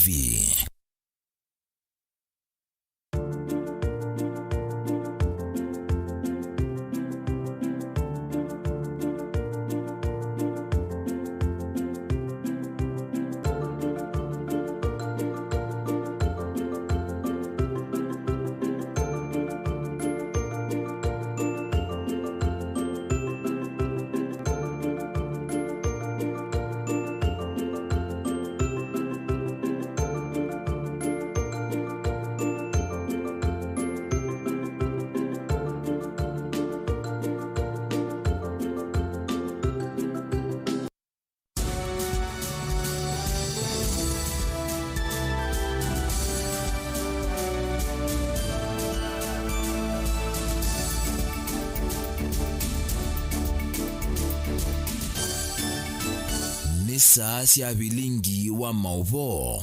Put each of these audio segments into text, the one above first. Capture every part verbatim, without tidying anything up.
V. Nĩ saa sya vilingi wa maũvoo.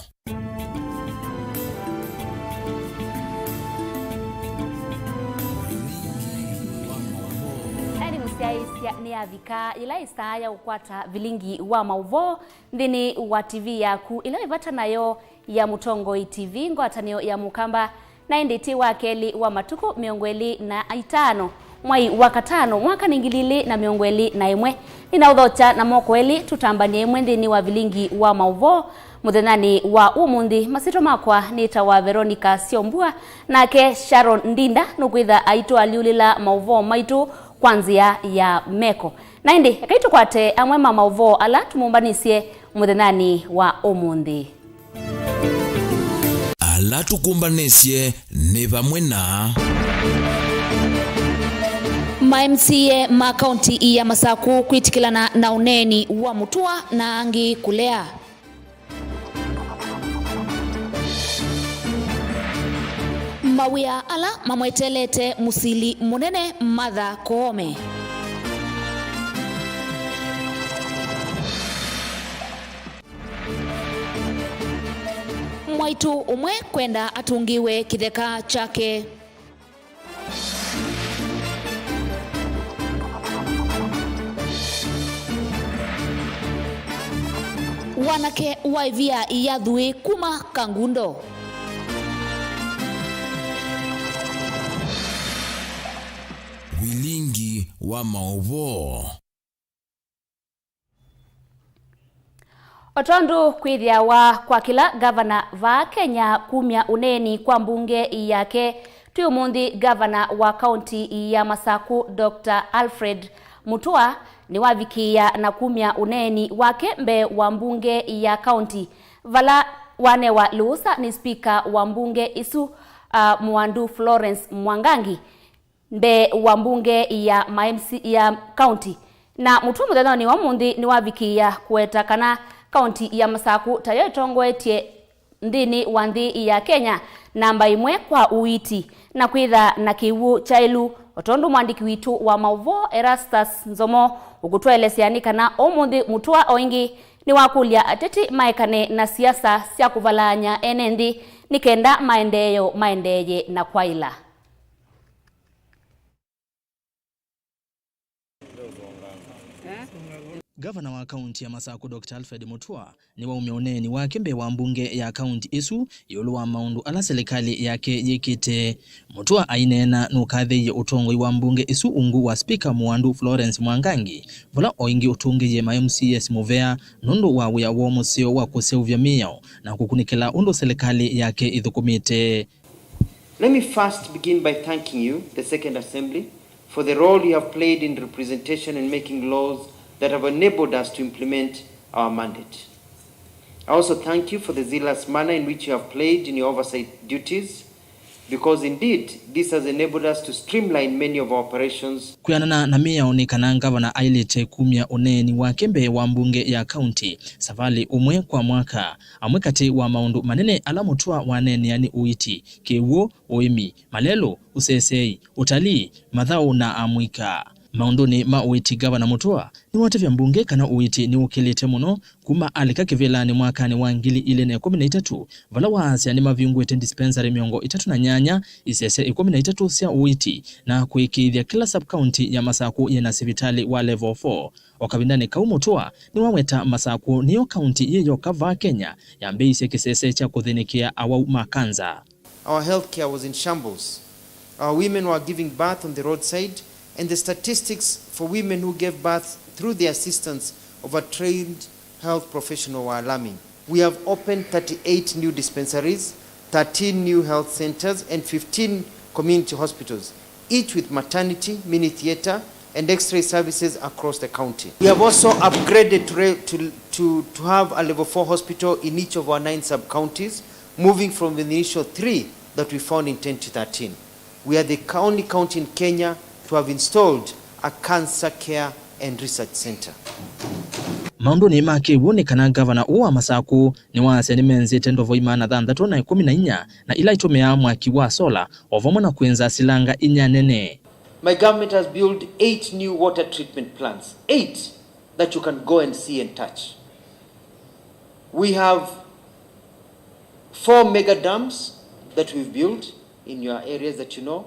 Vilingi wa maũvoo. Eni mũsyaĩĩsya nĩ avika yĩla ĩsaa ya ũkwata vilingi wa maũvoo nthĩnĩ wa T V yaku ĩla wĩ vata nayo ya Mũtongoi T V, ngwatanĩo ya Mũkamba, na ĩndĩ ti wa kelĩ wa matukũ mĩongo ĩlĩ na itano, mwai wa katano, mwaka nĩ ngili ilĩ na mĩongo ĩlĩ na ĩmwe. Nĩnaũthokya na moko elĩ tũtambany'e ĩmwe nthĩnĩ wa vilingi wa maũvoo mũthenyanĩ wa ũmũnthĩ. Masyĩtwa makwa nĩtawa Veronica Syombua, nake Sharon Ndinda nũkwĩtha aitũalyũlĩla maũvoo maitũ kwa nzĩa ya meko. Na ĩndĩ, ekai tũkwate amwe ma maũvoo ala tũmũmbanĩsye mũthenyanĩ wa ũmũnthĩ. Ala tũkũmbanĩsye nĩ vamwe na ma M C A ma kaunti ya Masaku kwĩtĩkĩlana na ũneeni wa Mũtua na angĩ kũlea. Mawĩa ala mamweteelete mũsili mũnene Martha Koome. Mwaitũ ũmwe kwenda atũngĩwe kĩtheka kyake. Wanake wa ĩvia ya Thuĩ kuma Kangundo. Vilingi wa maũvoo. O tondũ kwĩthĩawa kwa kĩla ngavana vaa Kenya kumya ũneeni kwa mbunge yake, twĩ ũmũnthĩ ngavana wa kaunti ya Masaku, Doctor Alfred Mutua, nĩwavikĩĩa na kumya ũneeni wake mbee wa mbunge ya kaunti, vala wanewa lũũsa nĩ spika wa mbunge ĩsu, uh, Mũandu Florence Mwangangi, mbee wa mbunge ya ma M C ya kaunti. Na Mutua mũthenyanĩ wa ũmũnthĩ nĩwavikĩĩa kũweta kana kaunti ya Masaku tayo ĩtongoetye nthĩnĩ wa nthĩ ya Kenya namba ĩmwe kwa ũiiti na kwĩtha na kĩw'ũ kyaĩlu, o tondũ mwandĩki witũ wa maũvoo Erastus Nzomo ũkũtũelesya nĩ kana ũmũnthĩ Mutua o ĩngĩ nĩwakũlya ateti maekane na siasa sya kũvalaany'a ene nthĩ nĩ kenda maendeeo maendeeye na kwaĩla. Ngavana wa kaunti ya Masaku, Doctor Alfred Mutua, nĩwaumya ũneeni wake mbee wa mbunge ya kaunti ĩsu ĩũlũ wa maũndũ ala silikalĩ yake yĩkĩte. Mutua aineena nũkathĩie ũtongoi wa mbunge ĩsu ungu wa spika Mũandu Florence Mwangangi, vala o ĩngĩ ũtũngĩie ma M C As mũvea nũndũ wa wĩa woo mũseo wa kũseũvya mĩao na kũkunĩkĩla ũndũ silikalĩ yake ĩthũkũmĩte. Let me first begin by thanking you, the Second Assembly, for the role you have played in representation and making laws that have enabled us to implement our mandate. I also thank you for the zealous manner in which you have played in your oversight duties, because indeed this has enabled us to streamline many of our operations. Kwĩanana na mĩao nĩ kana ngavana aĩlĩte kumya ũneeni wake mbee wa mbunge ya kaunti savalĩ ũmwe kwa mwaka. Amwe katĩ wa maũndũ manene ala Mutua waneenea nĩ ũiiti, kĩw'ũ, ũĩmi, malelũ, ũseseei, ũtalii, mathaũ na amũika. Maũndũnĩ ma ũiiti, Ngavana Mũtua nĩwatavya mbunge kana ũiiti nĩwũkĩlĩte mũno kuma alika kĩvĩlanĩ mwakanĩ wa ngili ilĩ na ĩkũmi na itatũ, vala waasya nĩmavingũĩte dispensary mĩongo ĩtatũ na nyanya, isese ĩkũmi na itatũ sya ũiiti, na kũĩkĩĩthya kĩla sub-county ya Masakũ yĩna sivitalĩ wa level four. O kavindanĩ kau, Mũtua nĩwaweta Masakũ nĩyo kaunti yĩ yoka vaa Kenya yambĩĩisye kĩsese kya kũthĩnĩkĩa awau ma kanza. Our healthcare was in shambles. Our women were giving birth on the roadside, and the statistics for women who gave birth through the assistance of a trained health professional were alarming. We have opened thirty-eight new dispensaries, thirteen new health centers, and fifteen community hospitals, each with maternity, mini theater, and X-ray services across the county. We have also upgraded to, re- to, to, to have a level four hospital in each of our nine sub-counties, moving from the initial three that we found in twenty thirteen. We are the co- only county in Kenya to have installed a cancer care and research center. Maũndũnĩ ma kĩw'ũ nĩ kana ngavana ũũ wa Masakũ nĩwaasya nĩmenzĩte ndovoi maana thanthatũ na ĩkũmi na inya na ila itũmĩaa mwaki wa sola, o vamwe na kwĩnza silanga inya nene. My government has built eight new water treatment plants, eight that you can go and see and touch. We have four mega dams that we've built in your areas that you know.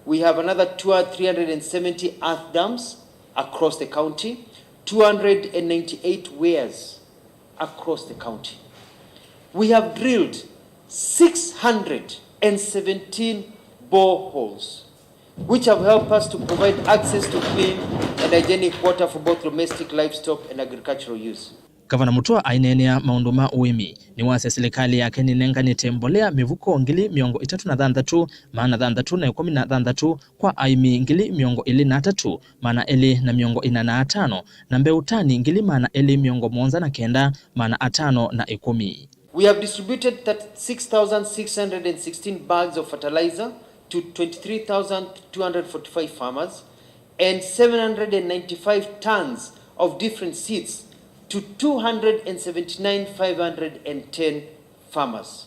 We have another two, three hundred and seventy earth dams across the county, two hundred and ninety-eight weirs across the county. We have drilled six hundred and seventeen boreholes, which have helped us to provide access to clean and hygienic water for both domestic livestock and agricultural use. Ngavana Mũtua aineenea maũndũ ma ũĩmi, nĩwasya silikalĩ yake nĩnenganĩte mbolea mĩvuko ngili mĩongo ĩtatũ na thanthatũ, maana thanthatũ na ĩkũmi na thanthatũ kwa aĩmi ngili mĩongo ĩlĩ na atatũ, maana elĩ na mĩongo ĩna na atano, na mbeũ tani ngili maana elĩ mĩongo mũonza na kenda, maana atano na ĩkũmi. We have distributed thirty-six thousand six hundred and sixteen bags of fertilizer to twenty-three thousand two hundred forty-five farmers and seven hundred and ninety-five tons of different seeds to two hundred and seventy-nine thousand five hundred and ten farmers.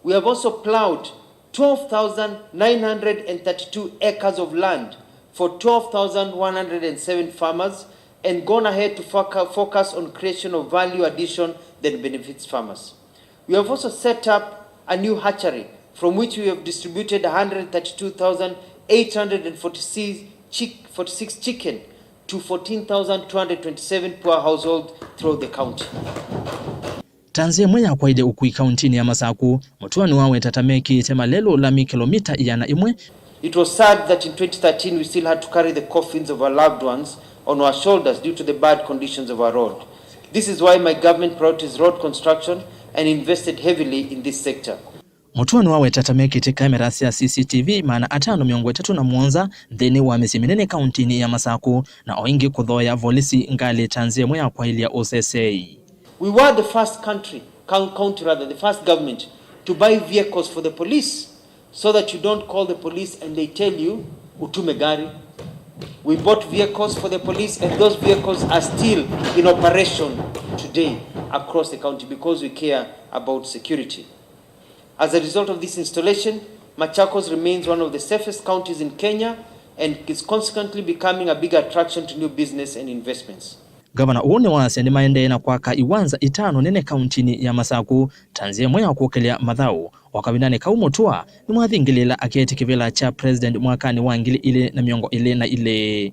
We have also plowed twelve thousand nine hundred and thirty-two acres of land for twelve thousand one hundred and seven farmers and gone ahead to foca- focus on creation of value addition that benefits farmers. We have also set up a new hatchery from which we have distributed one hundred thirty-two thousand eight hundred forty-six chick- forty-six chicken to fourteen thousand two hundred twenty-seven poor households throughout the county. Ta nzĩa ĩmwe ya kwaĩlya ũkui kauntinĩ ya Masakũ, Mũtua nĩwaweta ta mekĩĩte malelũ lami kĩlomita ĩana ĩmwe. It was sad that in twenty thirteen we still had to carry the coffins of our loved ones on our shoulders due to the bad conditions of our road. This is why my government prioritized road construction and invested heavily in this sector. Mũtua nĩwaweta ta mekĩte kamera sya C C T V maana atano mĩongo ĩtatũ na mũonza nthĩnĩ wa mĩsyĩ mĩnene kauntinĩ ya Masakũ, na o ĩngĩ kũthoea volisi ngalĩ ta nzĩa ĩmwe ya kwaĩlya ũsesei. We were the first country, coun- county rather, the first government to buy vehicles for the police so that you don't call the police and they tell you utume gari. We bought vehicles for the police and those vehicles are still in operation today across the county because we care about security. As a result of this installation, Machakos remains one of the safest counties in Kenya and is consequently becoming a big attraction to new business and investments. Ngavana ũũ nĩwasya nĩmaendee na kwaka iwanza itano nene kauntinĩ ya Masakũ ta nzĩa ĩmwe ya kũkĩlya mathaũ. O kavindanĩ kau, Mũtua nĩwathingĩlĩĩla aketi kĩvĩla kya President mwakanĩ wa ngili ilĩ na mĩongo ĩlĩ na ilĩ.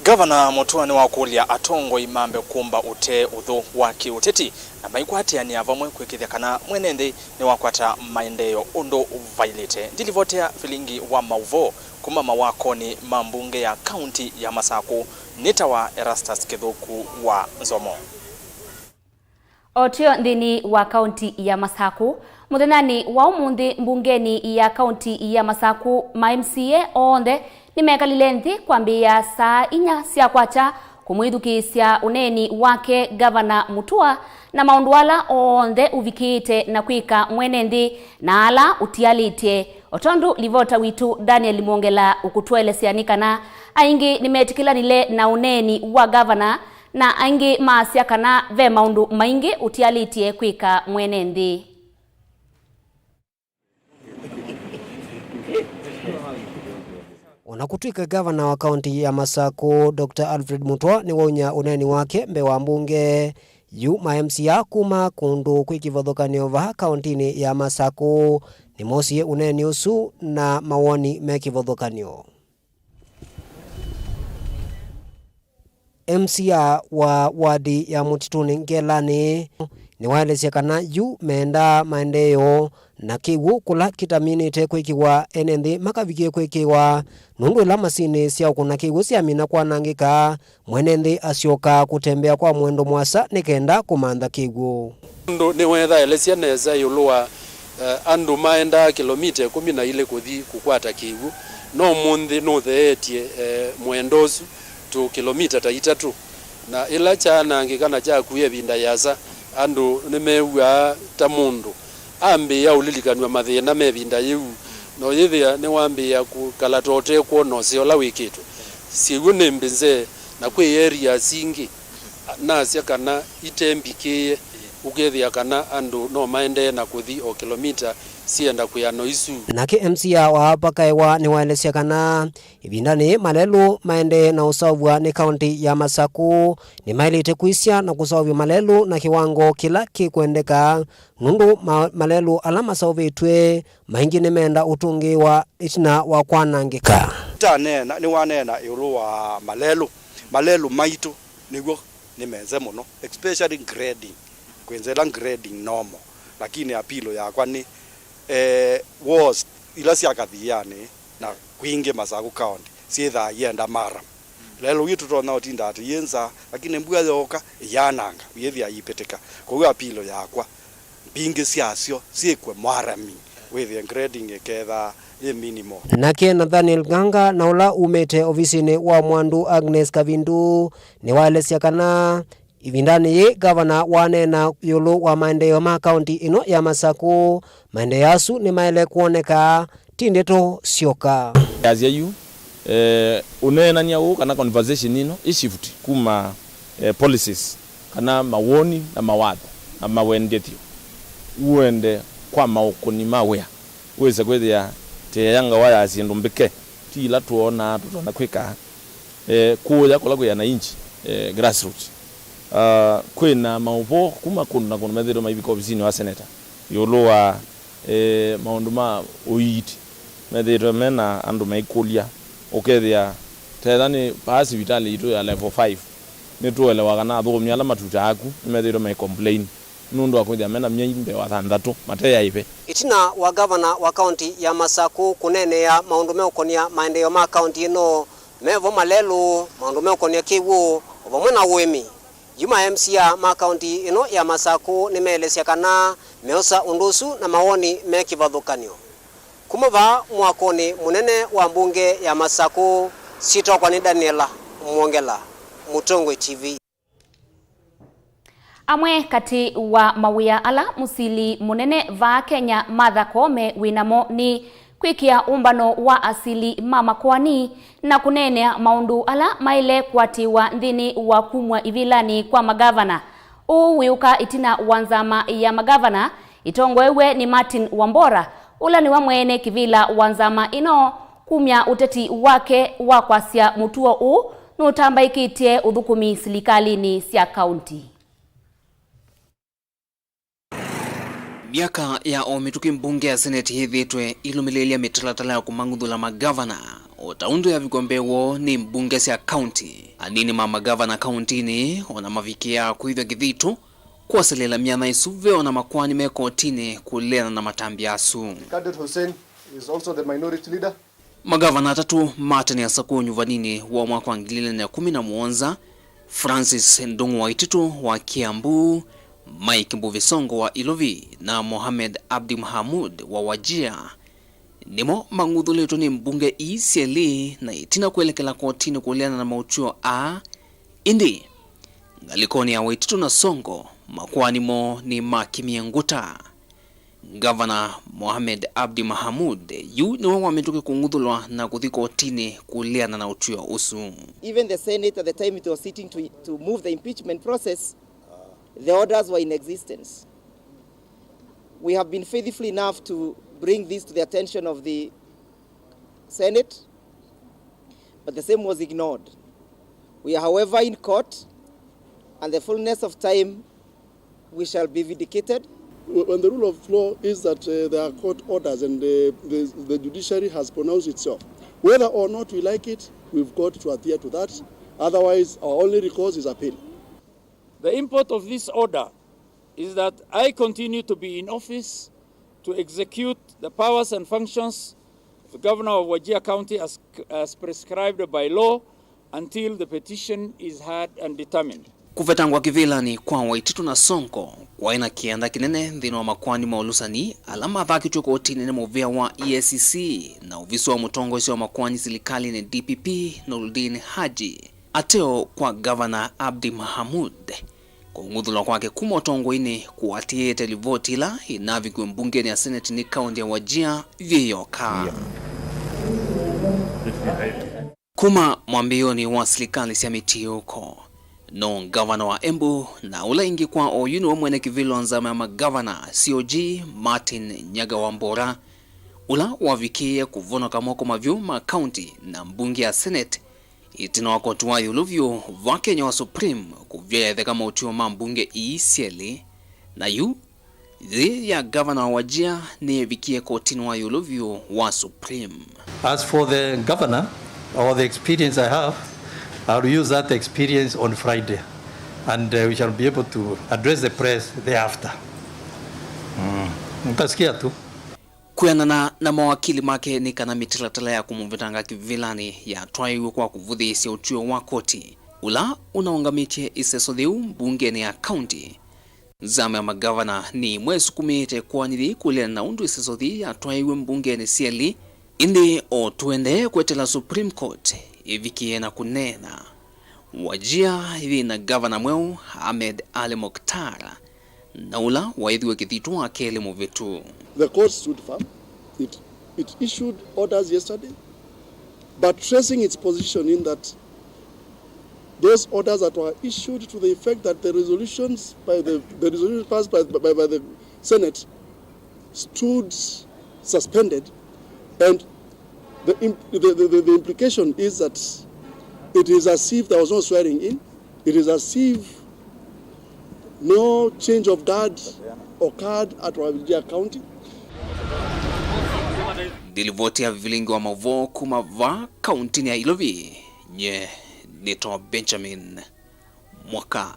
Ngavana Mũtua nĩwakũlya atongoi mambe kũmba ũtee ũthũ wa kĩũteti na maikwatĩanĩa vamwe kwĩkĩĩthya kana mwene nthĩ nĩwakwata maendeeo ũndũ vailĩte. Ndilivotea vilingi wa maũvoo kuma mawakonĩ ma mbunge ya kaunti ya Masakũ, nĩtawa Erastus Kĩthũku wa Nzomo. O tũyo nthĩnĩ wa kaunti ya Masakũ, mũthenyanĩ wa ũmũnthĩ mbungenĩ ya kaunti ya Masakũ, ma M C A onthe nĩmekalile nthĩ kwambĩĩa saa inya sya kwakya kũmwĩthukĩĩsya ũneeni wake Ngavana Mũtua na maũndũ ala onthe ũvikĩĩte na kwĩka mwene nthĩ na ala ũtialĩtye. O tondũ livota witũ Daniel Mwongela ũkũtũelesya nĩ kana aingĩ nĩmetĩkĩlanile na ũneeni wa ngavana, na aingĩ maasya kana ve maũndũ maingĩ ũtialĩtye kwĩka mwene nthĩ. O na kũtw'ĩka ngavana wa kaũnti ya Masakũ, Doctor Alfred Mutua nĩwaũnya ũneeni wake mbee wa mbunge, yu ma M C A kuma kũndũ kwĩ kĩvathũkany'o vaa kaũntinĩ ya Masakũ nĩmoosie ũneeni ũsu na mawoni me kĩvathũkany'o. M C A wa wadi ya Mũtitũnĩ Ngelanĩ nĩwaelesya kana yu mendaa maendeeo na kĩw'ũ kũla kĩtaminĩte kwĩkĩwa ene nthĩ makavikie kwĩkĩwa, nũndũ ĩla masinĩ sya ũkũna kĩw'ũ syamina kwanangĩka, mwene nthĩ asyoka kũtembea kwa mwendo mũasa nĩ kenda kũmantha kĩw'ũ. Ũndũ nĩwethaelesya nesa ĩũlũ wa, eh, andũ maendaa kĩlomita ĩkũmi na ilĩ kũthi kũkwata kĩw'ũ, no ũmũnthĩ nũtheetye, eh, mwendo ũsu tũ kĩlomita ta itatũ, na ĩla kyaanangĩka na kyakuya ĩvinda yĩasa, andũ nĩmew'aa ta mũndũ ambĩĩa ũlilikanw'a mathĩna me ĩvinda yĩu, na ũyĩthĩa nĩwambĩĩa kũkala ta ũtekwona ũseo ũla wĩkĩtwe. Syĩw'ũ nĩ mbĩnze, na kwĩ areas ingĩ nasya kana ite mbikĩĩe, ũkethĩa kana andũ no maendee na kũthi o kĩlomita syenda kwĩana isu. Nake M C A wa Apakaewa nĩwaelesya kana ĩvindanĩ yĩĩ malelũ maendee na ũseũvw'a nĩ kaũnti ya Masakũ nĩmaĩlĩte kwĩsya na kũseũvya malelũ na kĩwango kĩla kĩkwendeka, nũndũ ma-, malelũ ala maseũvĩtw'e maingĩ nĩmenda ũtũngĩĩwa ĩtina wa kwanangĩka. Taneena, nĩwaneena ĩũlũ wa malelũ. Malelũ maitũ nĩw'o nĩ menze mũno, especially grading, kwĩnza ĩla grading normal, lakini apilo yakwa nĩ, eh, walls ila sya Kathianĩ na kwingĩ Masakũ County syĩthaa ienda maram. Lelũ yu tũtonya ũtinda atĩ yĩ nza, lakini mbua yooka, ĩyananga, yĩthĩa yipĩtĩka. Kwoou apilo yakwa, mbingĩ syasyo syĩkw'e mwarami, wĩthĩe grading ĩkethaa yĩ minimal. Nake Nathaniel Nganga, na ũla umĩte ovisinĩ wa Mwandu Agnes Kavindu, nĩwaelesya kana ĩvindanĩ yĩĩ ngavana waneena ĩũlũ wa maendeeo ma kaũnti ĩno ya Masakũ, maendeeo asu nĩmaĩle kwoneka, ti ndeto syoka. Yasya yu, eh, ũneenany'a ũũ kana conversation ĩno ĩ shift kuma, eh, policies kana mawoni na mawatho na mawendethyo, ũende kwa maũkũni ma wĩa, wĩse kwĩthĩa tĩ aya ngawa ya syĩndũ mbĩke, ti ila twoonaa tũtonya kwĩka, eh, kũũya kũla kwĩ ananchi, eh, grassroots. Ah, kwĩ na maũvoo kuma kũndũ na kũndũ methĩĩtwe maivika ovisinĩ wa senator ĩũlũ wa, eh, maũndũ ma ũiiti. Methĩĩtwe me na andũ maikũlya, ũkethĩa tetha nĩ vaa sivitalĩ yitũ ya level five, nĩtũelewa kana athũkũmi ala matutaa ku nĩmethĩĩtwe mai complain nũndũ wa kwĩthĩa me na myei mbee wa thanthatũ mate ya ĩve. Ĩtina wa ngavana wa kaũnti ya Masakũ kũneenea maũndũ meũkonia maendeeo ma kaũnti ĩno, mevo malelũ, maũndũ meũkonia kĩw'ũ, o vamwe na ũĩmi, yu ma M C A ma kaũnti ĩno ya Masakũ nĩmeelesya kana meosa ũndũ ũsu na mawoni me kĩvathũkany'o. Kuma vaa mwakonĩ mũnene wa mbunge ya Masakũ, syĩtwa yakwa nĩ Daniela Mwongela, Mũtongoi T V. Amwe katĩ wa mawĩa ala mũsili mũnene vaa Kenya Martha Koome wĩ namo nĩ kwĩkĩa ũmbano wa asili ma makoani na kũneenea maũndũ ala maĩle kũatĩĩwa nthĩnĩ wa kumw'a ivĩlanĩ kwa magavana. Ũũ wĩũka ĩtina wa nzama ya magavana ĩtongoew'e nĩ Martin Wambora, ũla nĩwe mwene kĩvĩla wa nzama ĩno, kumya ũteti wake wa kwasya mũtuo ũũ nũtambaĩkĩtye ũthũkũmi silikalĩnĩ sya kaunti. Myaka ya o mĩtũkĩ, mbunge ya Senate yĩthĩĩtwe ĩilũmĩlĩĩlya mĩtalatala ya kũmang'uthũla magavana, o ta ũndũ yavikwa mbee woo nĩ mbunge sya kaunti. Anini ma magavana kauntinĩ o na mavikĩaa kwĩthwa kĩthito kwoselelya myanya ĩsu ve o na makoani me kotinĩ kũleana na matambya asu. Cadet Hussein is also the minority leader. Magavana atatũ ma tene asakũũ nyuvaninĩ wa mwaka wa ngili ilĩ na ĩkũmi na mũonza, Francis Ndung'u Waititu wa Kiambu, Mike Mbuvi Sonko wa Ilovi, na Mohamed Abdi Mahamud wa Wajir, nĩmo mang'uthũlĩtwe nĩ mbunge ii syelĩ na ĩtina kwelekela kotinĩ kũleana na maũtw'ĩo aa. Ĩndĩ ngalĩkonĩ ya Waititu na Sonko, makoani moo nĩmakimie ngũta. Ngavana Mohamed Abdi Mahamud yu nĩwe wa mĩtũkĩ kũng'uthũlwa na kũthi kotinĩ kũleana na ũtw'ĩo ũsu. Even the Senate at the time it was sitting to, to move the impeachment process, the orders were in existence. We have been faithful enough to bring this to the attention of the Senate, But the same was ignored. We are, however, in court, and the fullness of time we shall be vindicated. When the rule of law is that, uh, there are court orders and, uh, the, the judiciary has pronounced itself, whether or not we like it, we've got to adhere to that. Otherwise, our only recourse is appeal. The import of this order is that I continue to be in office to execute the powers and functions of the Governor of Wajir County as, as prescribed by law until the petition is heard and determined. Kũvetangwa kĩvĩlanĩ kwa Waititu na Sonko kwaĩ na kĩanda kĩnene nthĩnĩ wa makoani ma ũlũsani ala mathakĩtw'e kotinĩ nĩ mũvĩa wa E A C C na ovisi wa mũtongoesya wa makoani silikalĩnĩ D P P Noordin Haji. Ateo kwa Ngavana Abdi Mohamud kũng'uthũlwa kwake kuma ũtongoinĩ kũatĩĩte livoti ĩla ĩnavikiwe mbungenĩ ya Senate nĩ kaũntĩ ya Wajir yĩ yoka. Kuma mwambĩĩonĩ wa silikalĩ sya mĩtiũko, no ngavana wa Embu na ũla ĩngĩ kwa oyu nĩwe mwene kĩvĩla wa nzama ya magavana C O G Martin Nyaga Wambora, ũla wavikĩie kũvonoka moko mavyũ ma kaũntĩ na mbunge ya Senate, ĩtina wa koti wa ĩũlũ vyũ va Kenya wa Supreme kũvya yatheka maũtw'ĩo ma mbunge ii syelĩ, na yu yĩ ya ngavana wa Wajir nĩyevikie kotinĩ wa ĩũlũ vyũ wa Supreme. As for the governor, or the experience I have, I'll use that experience on Friday, and, uh, we shall be able to address the press thereafter. Mm. Mtasikia tu. Kwĩanana na mawakili make, nĩ kana mĩtalatala ya kũmũvetanga kĩvĩlanĩ yatwaĩiw'e kwa kũvũthĩĩsya ũtw'ĩo wa koti ũla ũnaũngamĩtye ĩseso yĩu mbungenĩ ya kaũntĩ. Nzama ya magavana nĩ ĩmwe ĩsukumĩĩte ĩkoani yĩĩ kũleana na ũndũ ĩseso yĩĩ yatwaĩiw'e mbungenĩ syelĩ, ĩndĩ o tũendee kweteela Supreme Court ĩvikĩe na kũneena. Wajir yĩ na ngavana mweũ Ahmed Ali Muktar, na ũla waĩthiwe kĩthitũ wa kelĩ mũvĩtu. The court stood firm. It, it issued orders yesterday, buttressing its position in that those orders that were issued to the effect that the resolutions by the, the resolution passed by, by, by the Senate stood suspended, and the, im- the, the, the, the implication is that it is as if there was no swearing in, it is as if no change of guard occurred at Wajir County. Ndilivoti ya vilingi wa mavoo kuma va kaunti ya Ilovi, nye nĩtawa Benjamin Mwaka.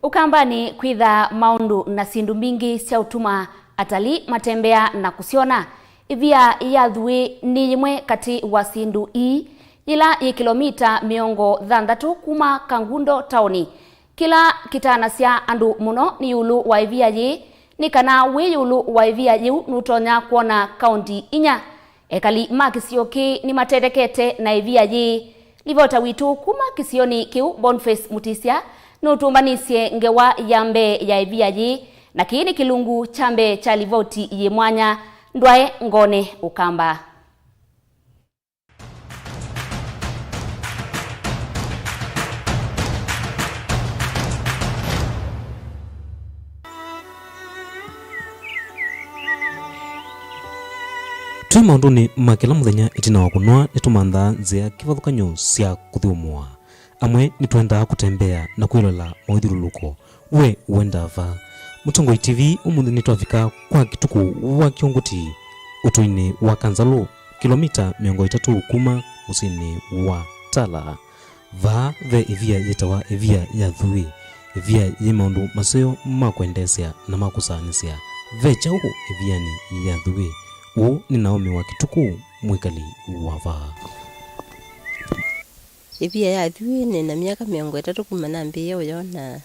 Ũkambanĩ kwĩthaa maũndũ na syĩndũ mbingĩ sya ũtuma atalii matembea na kũsyona. Ĩvia ya Thuĩ nĩ yĩmwe katĩ wa syĩndũ ii, yĩla yĩ kĩlomita mĩongo thanthatũ kuma Kangundo taoni. Kĩla kĩtanasya andũ mũno nĩ ĩũlũ wa ĩvia yĩĩ nĩ kana wĩ ĩũlũ wa ĩvia yĩu nũtonya kwona kaũnti inya. Ekali ma kĩsio kĩĩ nĩmatethekete na ĩvia yĩĩ. Livota witũ kuma kĩsionĩ kĩu, Boniface Mutisya, nũtũmbanĩsye ngewa ya mbee ya ĩvia yĩĩ, na kĩĩ nĩ kĩlungu kya mbee kya livoti yĩ mwanya, Ndwae Ngone Ũkamba. Twĩ maũndũnĩ ma kĩla mũthenya ĩtina wa kũnwa, nĩtũmanthaa nzĩa kĩvathũkany'o sya kũthyũmũa. Amwe nĩtwendaa kũtembea na kwĩloela mawĩthyũlũlũko. We ũendaa va? Mũtongoi T V ũmũnthĩ nĩtwavika kwa kĩtukũ wa Kĩũngũti, ũtũinĩ wa Kanzalũ, kĩlomita mĩongo ĩtatũ kuma mũsyĩnĩ wa Tala. Vaa ve ĩvia yĩtawa ĩvia ya Thuĩ. Ĩvia yĩ maũndũ maseo ma kwendeesya na ma kũsaanĩsya. Ve kyaũ ĩvianĩ ya Thuĩ? Ũũ nĩ Naomi wa Kĩtukũ, mwĩkali wa vaa. Ĩvia ya Thuĩ nĩ na myaka mĩongo ĩtatũ kuma nambĩĩe ũyona.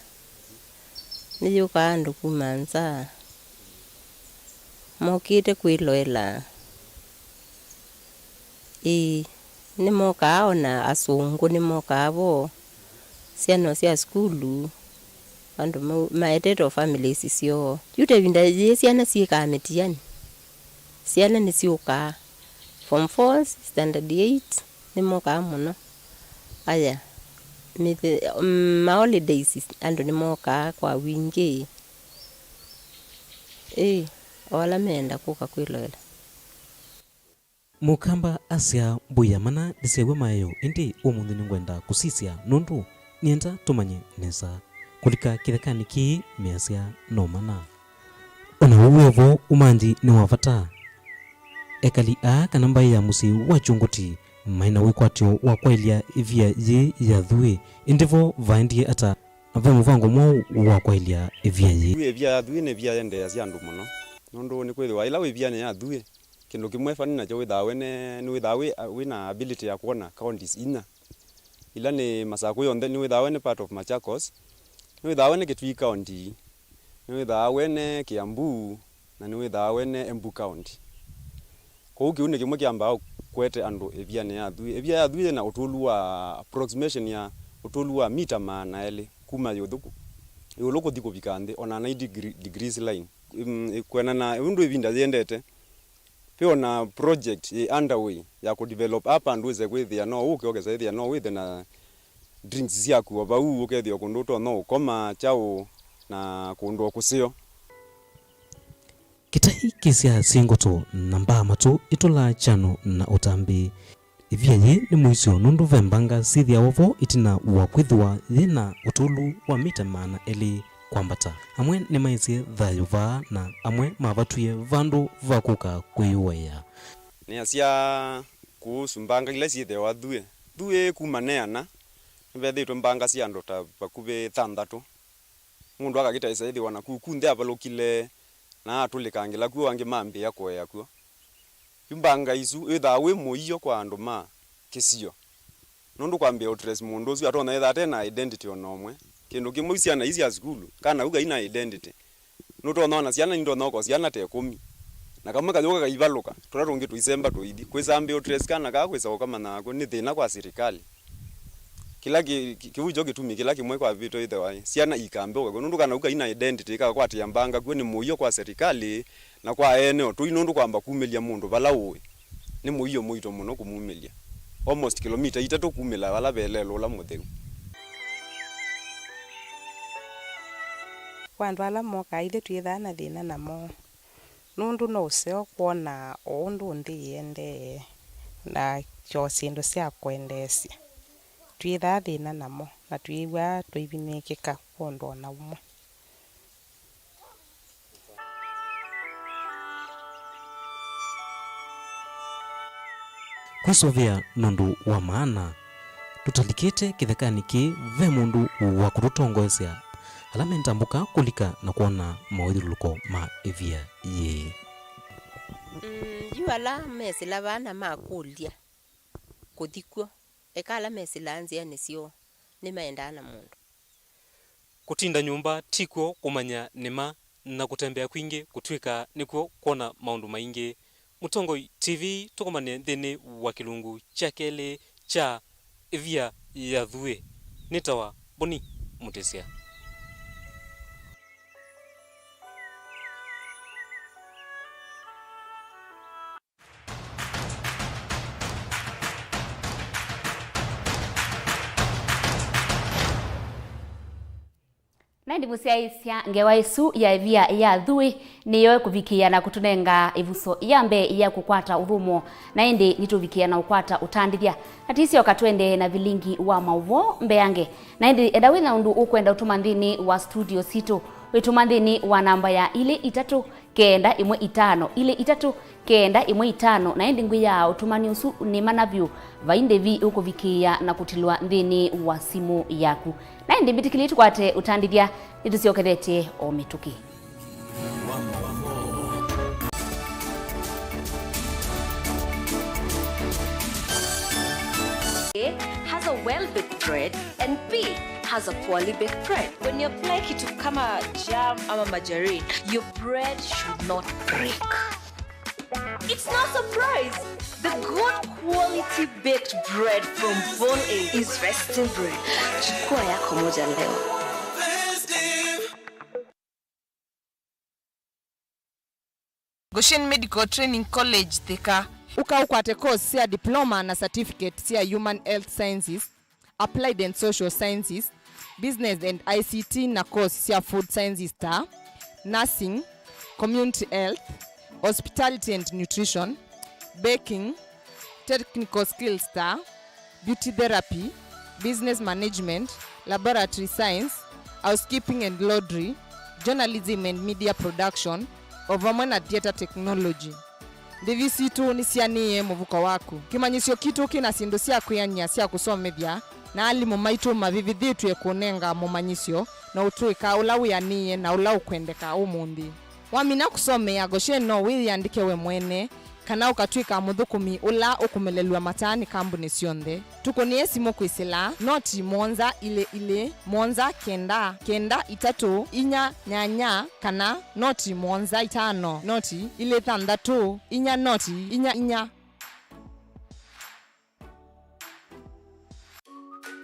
Nĩyũkaa andũ kuma nza mokĩte kwĩloela. Ĩĩ, nĩmokaa, o na asũngũ nĩmokaa vo, syana sya sukulu, andũ mau- maetete o families syoo. Yu ta ĩvinda yĩĩ syana syĩkaa mĩtiani, syana nĩsyũkaa form four, standard eight, nĩmokaa mũno. Aya, mĩthe- mm, ma holidays andũ nĩmokaa kwa wingĩ. Ĩĩ, o ala meenda kũka kwĩloela. Mũkamba asya, mbũi ya mana ndĩsew'a maeo, ĩndĩ ũmũnthĩ nĩngwenda kũsisya nũndũ nĩenda tũmanye nesa. Kũlika kĩthekanĩ kĩĩ measya no mana. O na ũu wĩ vo, ũmanthi nĩ wa vata. Ekali aa kana mbaĩ ya mũsyĩ wa Kyũngũti maĩ na wĩkwatyo wa kwaĩlya ĩvia yĩĩ ya thuĩ, ĩndĩ vo vaendie ata? Na ve mũvango mwaũ wa kwaĩlya ĩvia yĩĩ? Ĩvia ya thuĩ nĩ ĩvia yendeeasya andũ mũno, nũndũ nĩkwĩthĩwa ĩla wĩ ĩvianĩ ya thuĩ, kĩndũ kĩmwe funny nakyo wĩthaa wene, nĩwĩthaa wĩ, wĩ na ability ya kwona counties inya. Ila nĩ Masakũ yonthe, nĩwĩthaa wene part of Machakos, nĩwĩthaa wene Kitui County, nĩwĩthaa wene Kiambu, na nĩwĩthaa wene Embu County. Kwoou kĩu nĩ kĩmwe kĩambaa kũete andũ ĩvianĩ ya thuĩ. Ĩvia ya thuĩ yĩna ũtũlu wa approximation ya ũtũlu wa mita maana elĩ kuma ĩũlũ, ĩũlũ kũthi kũvika nthĩ, ona nine degree, degrees line. Mm, kwĩanana ũndũ ĩvinda yĩendete, ve ona project yĩ underway ya kũdevelop apa andũ wĩse kwĩthĩa no ũke ũkesa ĩthĩa no wĩthe na drinks syaku o vau, ũkethĩa kũndũ ũtonya ũkoma, kyaũ, na kũndũ o kũseo. Kĩtai kĩsyaa syĩ ngoto na mbaa matũ itũlaa kyano na ũtambĩ. Ĩvia yĩĩ nĩ mũisyo nũndũ ve mbanga syĩthĩawa vo ĩtina wa kwĩthĩwa yĩ na ũtũlu wa mita maana elĩ kwambata. Amwe nĩmaisye thayũ vaa na amwe mavatwie vandũ va kũka kwĩyũaĩa. Nĩasya kũũsu mbanga ila syĩthĩawa thuĩ. Thuĩ kuma neana, nĩvethĩĩtwe mbanga sya andũ ta vakuvĩ thanthatũ. Mũndũ akakĩta ĩsa ĩthĩwa na kuku nthĩ avalũkile na atũlĩkangĩla kw'o, angĩ mambĩĩa kũea kw'o. Yu mbanga isu wĩthaa wĩ mũio kwa andũ ma kĩsio. Nũndũ kwambĩĩa ũtrace mũndũ ũsu atonya ĩtha ate na identity o na ũmwe. Kĩndũ kĩmwe syana ii sya sukulu, kana kau kai na identity. Nũtonya ona syana, nĩndonya ũko syana ta ĩkũmi. Na kamwe kayũka kaivalũka, tũla tũngĩ tũisemba tũithi. Kwĩsa ambĩĩa ũtrace kana kaa kwĩsa ũkamanya kw'o nĩ thĩna kwa sirikali. Kĩla kĩ-, kĩ-, kĩu kyo kĩtumi kĩla kĩmwe kwavĩtwe ĩthĩwa syana ikambĩũka kw'o. Nũndũ kana kau kai na identity, kakwatĩa mbanga kw'o nĩ mũio kwa sirikali. Na kwa ene o tũi, nũndũ kwamba kumĩlya mũndũ vala ũĩ nĩ mũio mũito mũno kũmumĩlya, almost kilomita itatũ kumĩla vala ve lelũ ũla mũtheu. Kwa andũ ala mokaa, ithyĩ twĩthaa na thĩna namo, nũndũ no ũseo kwona o ũndũ nthĩ ĩendee na kyo syĩndũ sya kwendeesya. Twĩthaa thĩna namo na twĩw'aa tũivinĩkĩka kwondũ o na ũmwe. Kwĩsũvĩa nũndũ wa maana, tũtalikĩte kĩthekanĩ kĩĩ, ve mũndũ wa kũtũtongoesya ala mentambũka kũlika na kwona mawĩthyũlũlũko ma ĩvia yĩĩ. Mm, yu ala mesĩla vaa na makũlya kũthi kw'o, eka ala mesĩlaa nzĩanĩ syoo nĩmaendaa na mũndũ. Kũtinda nyũmba ti kw'o kũmanya nĩ ma, na kũtembea kwingĩ kũtw'ĩka nĩkw'o kwona maũndũ maingĩ. Mũtongoi T V tũkomane nthĩnĩ wa kĩlungu kya kelĩ kya Ĩvia ya Thuĩ. Nĩtawa Boni Mũtĩsya. Na ĩndĩ mũsyaĩĩsya, ngewa ĩsu ya ĩvia ya thuĩ nĩyo ĩkũvikĩĩa na kũtũnenga ĩvuso ya mbee ya kũkwata ũthũmũo, na ĩndĩ nĩtũvikĩĩa na ũkwata ũtandĩthya. Na tũisyoka tũendee na vilingi wa maũvoo mbeange. Na ĩndĩ enda wĩna ũndũ ũkwenda ũtũma nthĩnĩ wa studio sitũ, wĩtũma nthĩnĩ wa namba ya ilĩ itatũ kenda ĩmwe itano ilĩ itatũ kenda ĩmwe itano, na ĩndĩ ngwĩaa ũtũmani ũsu nĩ mana vyũ, vai ndĩvi ũkũvikĩĩa na kũtilwa nthĩnĩ wa simũ yaku. Na ĩndĩ mbĩtĩkĩlye tũkwate ũtandĩthya, nĩtũsyokethetye o mĩtũkĩ. A has a well-baked bread and B has a poorly baked bread. When you apply kitu kama jam ama margarine, your bread should not break. It's no surprise. The good quality baked bread from Bon A is Festive Bread. Chukua yako moja leo. Goshen Medical Training College, Thika. Ũka ũkwate course sya diploma na certificate sya Human Health Sciences, Applied and Social Sciences, Business and I C T na course sya Food Sciences ta Nursing, Community Health, Hospitality and Nutrition, Baking, technical skills ta beauty therapy, business management, laboratory science, housekeeping and laundry, journalism and media production, o vamwe na theatre technology. Ndĩvi sitũ nĩsianĩĩe mũvuko waku. Kĩmanyĩsyo kitũ kĩ na syĩndũ sya kwĩanĩa sya kũsomethya, na alimũ maitũ mavĩvĩthĩtw'e kũnenga mũmanyĩsyo na ũtũĩka ũla wĩanĩĩe na ũla ũkwendeka ũmũnthĩ. Wamina kũsomea Goshen, no wĩyĩandĩke we mwene, kana ũkatw'ĩka mũthũkũmi ũla ũkũmelelw'a mataa nĩ kambunĩ syonthe. Tũkũnĩe simũ kwĩsĩla noti mũonza ilĩ ilĩ mũonza kenda kenda itatũ inya nyanya kana noti mũonza itano noti ilĩ thanthatũ inya noti inya inya.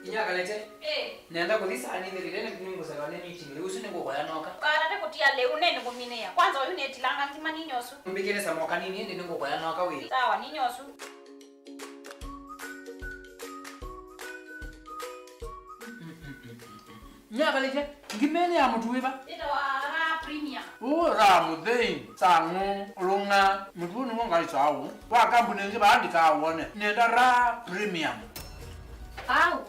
Inya Kalete. Eh. Nenda kũthi saa nĩthĩlĩle nĩ nĩngũselewa nĩ meeting. Lĩu ũsu nĩngũkoya noka. Kalete kũtia lĩu nĩ nĩkũminĩa. Kwanza ũyu nĩtilanga ngima ninyosu. Mbĩkĩle samoka nini ĩndĩ nĩngũkoya noka wĩ. Sawa ninyosu. Nĩavalĩtye ngima ĩno ya mũtu wĩva? Ĩtawa Raha Premium. Ũ, Raha mũthei, sang'ũ, ũlũng'a, mũtu ũũ nĩw'o ngaĩsaa ũũ. Wa kambuni ĩngĩ vaandĩkaa wone. Nĩenda Raha Premium. Au,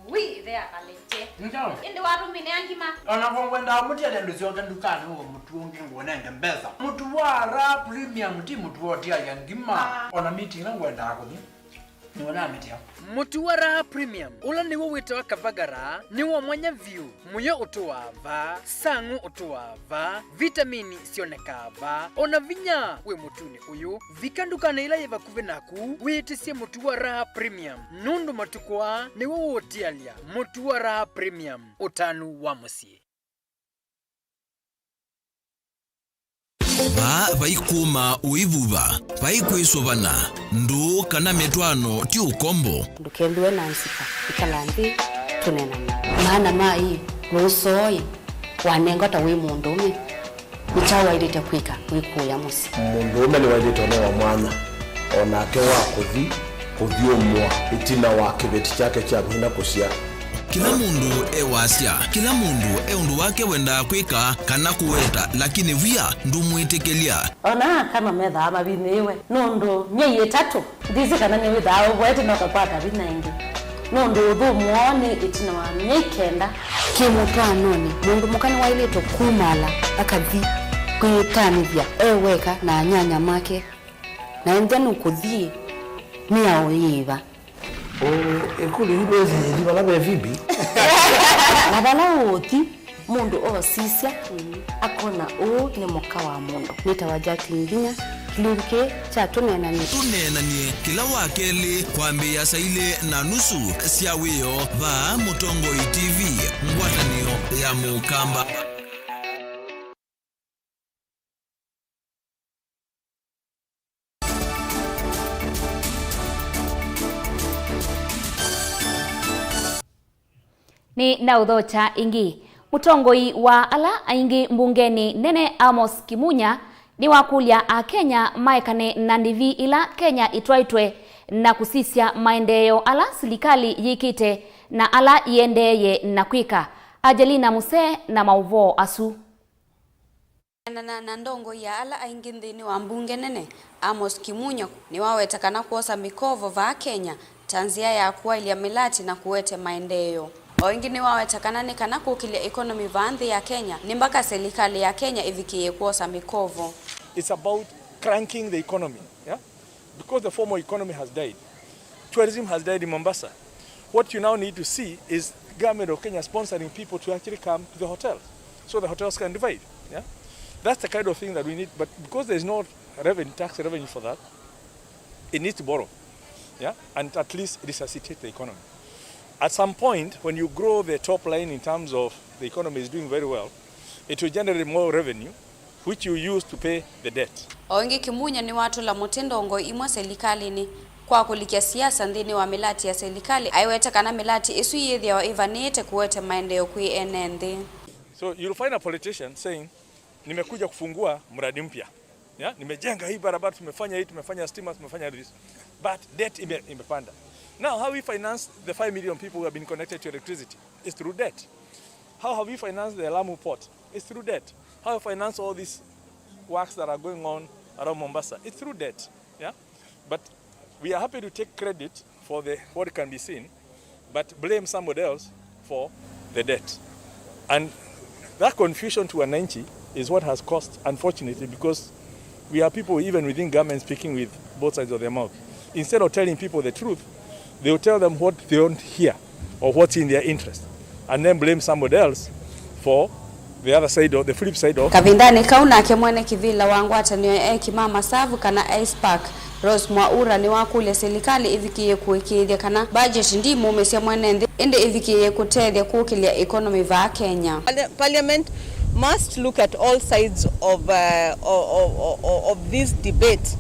wi, ĩthe akalete. Nĩkyaũ? Ĩndĩ watũmĩnĩa ngima. Ona kwa ngwendaa mũtialya ndũsyoke ndukanĩ ũwe mũtu ũngĩ ngũnenge mbesa. Mũtu wa Raha Premium ti mũtu wa ũtialya ngima. Ah. Ona meeting ĩla ngwendaa kũthi. Nĩwe namĩtĩa. Mũtu wa Raha Premium, ũla nĩw'o wĩtawa Kavagara, nĩ wa mwanya vyũ. Mũyo ũtũaa vaa, sang'ũ ũtũaa vaa, vitamini syonekaa vaa, o na vinya wĩ mũtunĩ ũyũ. Vika ndukanĩ ĩla yĩ vakuvĩ naku, wĩtĩsye mũtu wa Raha Premium, nũndũ matukũ aa nĩw'o ũũtialya. Mũtu wa Raha Premium, ũtanu wa mũsyĩ. Vaa vai kũma ũivuva, vai kwĩsũvana, ndũũ kana mĩtwaano ti ũkombo. Ndũkethĩwe na nzika, ĩkala nthĩ, tũneenany'e. Maana ma ĩ, mũsooi wanengwa ta wĩ mũndũũme, nĩ kyaũ waĩlĩte kwĩka wĩkũũya mũsyĩ? Mũndũũme nĩwaĩlĩte ũnewa mwanya o nake wa kũthi kũthyũmũa ĩtina wa kĩveti kyake kya vinya kũsyaa. Kĩla mũndũ e wasya, kĩla mũndũ e ũndũ wake wendaa kwĩka kana kũweta, lakini wia ndũmwĩtĩkĩlya. O na aka no methaa mavinĩĩwe nũndũ myei ĩtatũ. Ndĩsĩ kana nĩwĩthaa ũvoete na ũkakwata vinya ĩngĩ, nũndũ ũthũmũo nĩ ĩtina wa myei kenda. Kĩmũtwaanonĩ, mũndũ mũka nĩwaĩlĩtwe kumaala akathi kwĩtanĩthya e weka na anyanya make. Na ethĩa nũkũthi, mĩao yĩva? Ũ, ĩkũlyo yu ndwĩsĩ yĩthi vala ve Phoebe? Na vala ũũthi, mũndũ oosisya, akona ũũ nĩ mũka wa mũndũ. Nĩtawa Jacqueline Nginya, kĩlungu kĩĩ kya Tũneenany'e. Tũneenany'e kĩla wa kelĩ kwambĩĩa saa ilĩ na nusu sya wĩoo vaa Mũtongoi T V, ngwatanĩo ya Mũkamba. Nĩ na ũthokya ĩngĩ. Mũtongoi wa ala aingĩ mbungenĩ nene Amos Kimunya nĩwakũlya Akenya maekane na ndĩvi ila Kenya ĩtwaĩtwe na kũsisya maendeeo ala silikalĩ yĩkĩte na ala ĩendeeye na kwĩka. Angelina Musee na maũvoo asu. Kũneena na ndongoi ya ala aingĩ nthĩnĩ wa mbunge nene, Amos Kimunya nĩwaweta kana kwosa mĩkovo vaa Kenya ta nzĩa ya kũaĩlya mĩlatĩ na kũete maendeeo. O ĩngĩ nĩwaweta kana nĩ kana kũkĩlya economy vaa nthĩ ya Kenya, nĩ mbaka silikalĩ ya Kenya ĩvikĩĩe kwosa mĩkovo. It's about cranking the economy, yeah? Because the formal economy has died, tourism has died in Mombasa. What you now need to see is government of Kenya sponsoring people to actually come to the hotel, so the hotels can divide. Yeah, that's the kind of thing that we need. But because there is no revenue, tax revenue for that, it needs to borrow. Yeah, and at least resuscitate the economy. At some point, when you grow the top line in terms of the economy is doing very well, it will generate more revenue, which you use to pay the debt. O ĩngĩ, Kimunya nĩwatũla mũtĩ ndongoi imwe silikalĩnĩ kwa kũlikya siasa nthĩnĩ wa mĩlatĩ ya silikalĩ, aiweta kana mĩlatĩ ĩsu yĩthĩawa ĩvanĩĩte kũete maendeeo kwĩ ene nthĩ. So you'll find a politician saying, "Nimekuja kufungua mradi mpya. Yeah? Nimejenga hii barabara, tumefanya hii, tumefanya stima, tumefanya this." But debt ime-, imepanda. Now, how we finance the five million people who have been connected to electricity is through debt. How have we financed the Lamu port? It's through debt. How we finance all these works that are going on around Mombasa? It's through debt. Yeah? But We are happy to take credit for the, what can be seen, but blame somebody else for the debt. And that confusion to wananchi is what has caused, unfortunately, because we have people even within government speaking with both sides of their mouth. Instead of telling people the truth, they will tell them what they don't hear or what's in their interest, and then blame somebody else for the other side of, the flip side of. Kavindanĩ kau nake mwene kĩvĩla wa ngwatanĩo ya eki ma masavu kana AISPAC, Rose Mwaura nĩwakũlya silikalĩ ĩvikĩĩe kũĩkĩĩthya kana budget ndimũmĩsya mwene nthĩ, ĩndĩ ĩvikĩĩe kũtethya kũkĩlya economy vaa Kenya. Parlia-, Parliament must look at all sides of, uh, o-, o-, o-, o-, of this debate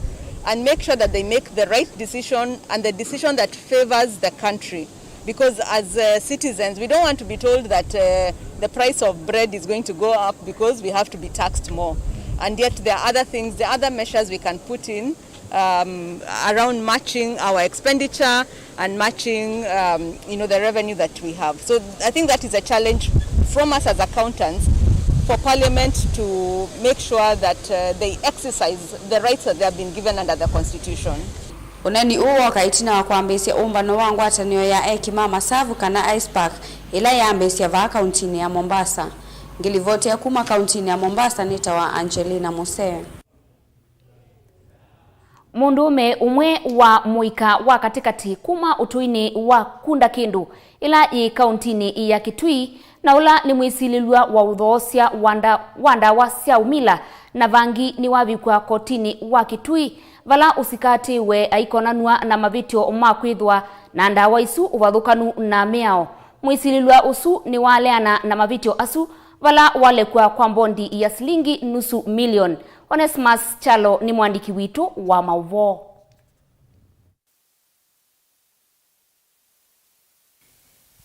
and make sure that they make the right decision and the decision that favors the country. Because as, uh, citizens, we don't want to be told that, uh, the price of bread is going to go up because we have to be taxed more. And yet there are other things, there are other measures we can put in, um, around matching our expenditure and matching, um, you know, the revenue that we have. So I think that is a challenge from us as accountants for Parliament to make sure that, uh, they exercise the rights that they have been given under the Constitution. Ũneeni ũũ woka ĩtina wa kwambĩĩsya ũmbano wa ngwatanĩo ya eki ma masavu kana AISPAC, ĩla yambĩĩsya vaa kauntinĩ ya Mombasa. Ngĩlivoti ya kuma kauntinĩ ya Mombasa nĩtawa Angelina Musee. Mũndũũme ũmwe wa mũika wa katĩkatĩ kuma ũtũinĩ wa Kunda Kĩndũ, ĩla yĩ kauntinĩ ya Kitui, na ũla nĩ mwĩsilĩlw'a wa ũthoosya wa nda-, wa ndawa sya ũmila na vangi nĩwavikw'a kotinĩ wa Kitui, vala ũsikatĩĩwe aikonanw'a na mavĩtyo ma kwĩthwa na ndawa isu ũvathũkanu na mĩao. Mwĩsilĩlw'a ũsu nĩwaleana na mavĩtyo asu, vala walekw'a kwa mbondi ya silingi nusu milioni. Onesmus Kyalo nĩ mũandĩki witũ wa maũvoo.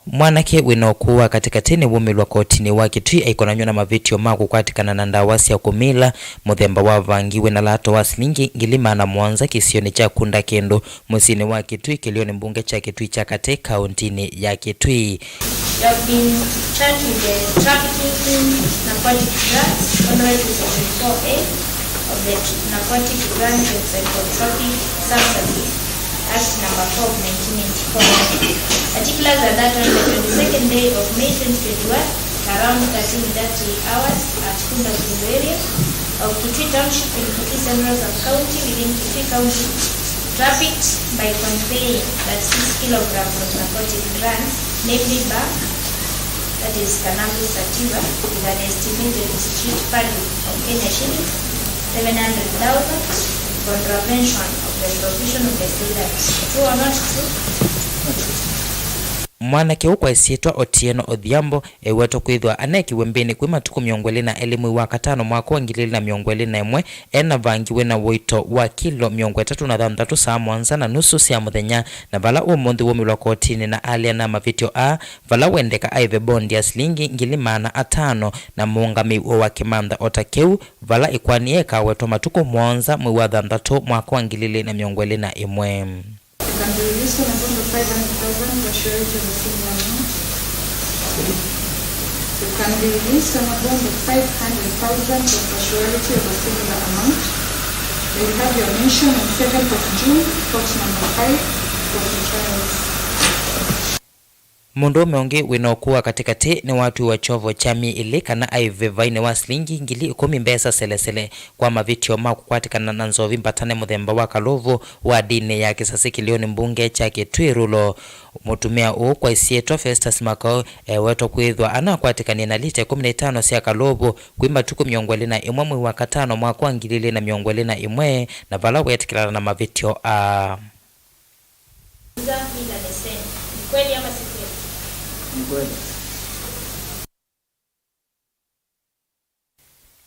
Mwanake wĩ na ũkũũ wa katĩkatĩ nĩwumĩlwa kotinĩ wa Kitui aikonanw'a na mavĩtyo ma kũkwatĩkana na ndawa sya kũmila mũthemba wa vangi wĩ na lato wa silingi ngili maana mũonza kĩsionĩ kya Kunda Kĩndũ, mũsyĩnĩ wa Kitui, kĩlĩonĩ mbunge kya Kitui kya Katĩ, kauntinĩ ya Kitui. You have been charged with the trafficking in narcotic drugs, contrary to section four A of the Narcotic Drugs and Psychotropic Substances Act number four of nineteen ninety-four. Particulars are that on the twenty-second day of May twenty twenty-one, around thirteen thirty hours at Kunda Kĩndũ area of Kitui Township in Kitui Central Sub-County within Kitui County, trafficked by conveying thirty-six kilograms of narcotic drugs, namely bang, that is cannabis sativa, with an estimated street value of Kenya shillings seven hundred thousand, contravention of the provision of the said act. True or not true? Mwanake ũũ kwa ĩsyĩtwa Otieno Odhiambo ewetwa kwĩthwa anekiwe mbĩnĩ kwĩ matukũ mĩongo ĩlĩ na elĩ mwei wa katano mwaka wa ngili ilĩ na mĩongo ĩlĩ na ĩmwe, e na vangi wĩ na ũito wa kilo mĩongo ĩtatũ na thanthatũ saa mũonza na nusu sya mũthenya, na vala ũmũnthĩ waumĩlwa kotinĩ na aleana na mavĩtyo aa, vala wendeka aĩve bondi ya silingi ngili maana atano na mũũngamĩi ũũ wa kĩmantha o ta kĩu, vala ĩkoani ĩkawetwa matukũ mũonza mwei wa thanthatũ mwaka wa ngili ilĩ na mĩongo ĩlĩ na ĩmwe. You can be released on a bond of five hundred thousand for surety of a similar amount. You can be released on a bond of five hundred thousand for surety of a similar amount. You have your mention on seventh of June, court number five, for the trials. Mũndũũme ũngĩ wĩ na ũkũũ wa katĩkatĩ nĩwatwiwa kyovo kya myei ĩlĩ kana aĩve vainĩ wa silingi ngili ĩkũmi mbesa selesele kwa mavĩtyo ma kũkwatĩkana na nzovi mbatane mũthemba wa kalovu wa ndinĩ ya Kĩsasĩ kĩlĩonĩ mbunge kya Kitui Rural. Mũtumĩa ũũ kwa ĩsyĩtwa Festus Makau ewetwa kwĩthwa anakwatĩkanie na lita ĩkũmi na itano sya kalovu kwĩ matukũ mĩongo ĩlĩ na ĩmwe mwei wa katano mwaka wa ngili ilĩ na mĩongo ĩlĩ na ĩmwe, na vala weetĩkĩlana na mavĩtyo aa. Uza mila ni semi. Ni kweli ama si kweli? Ni kweli.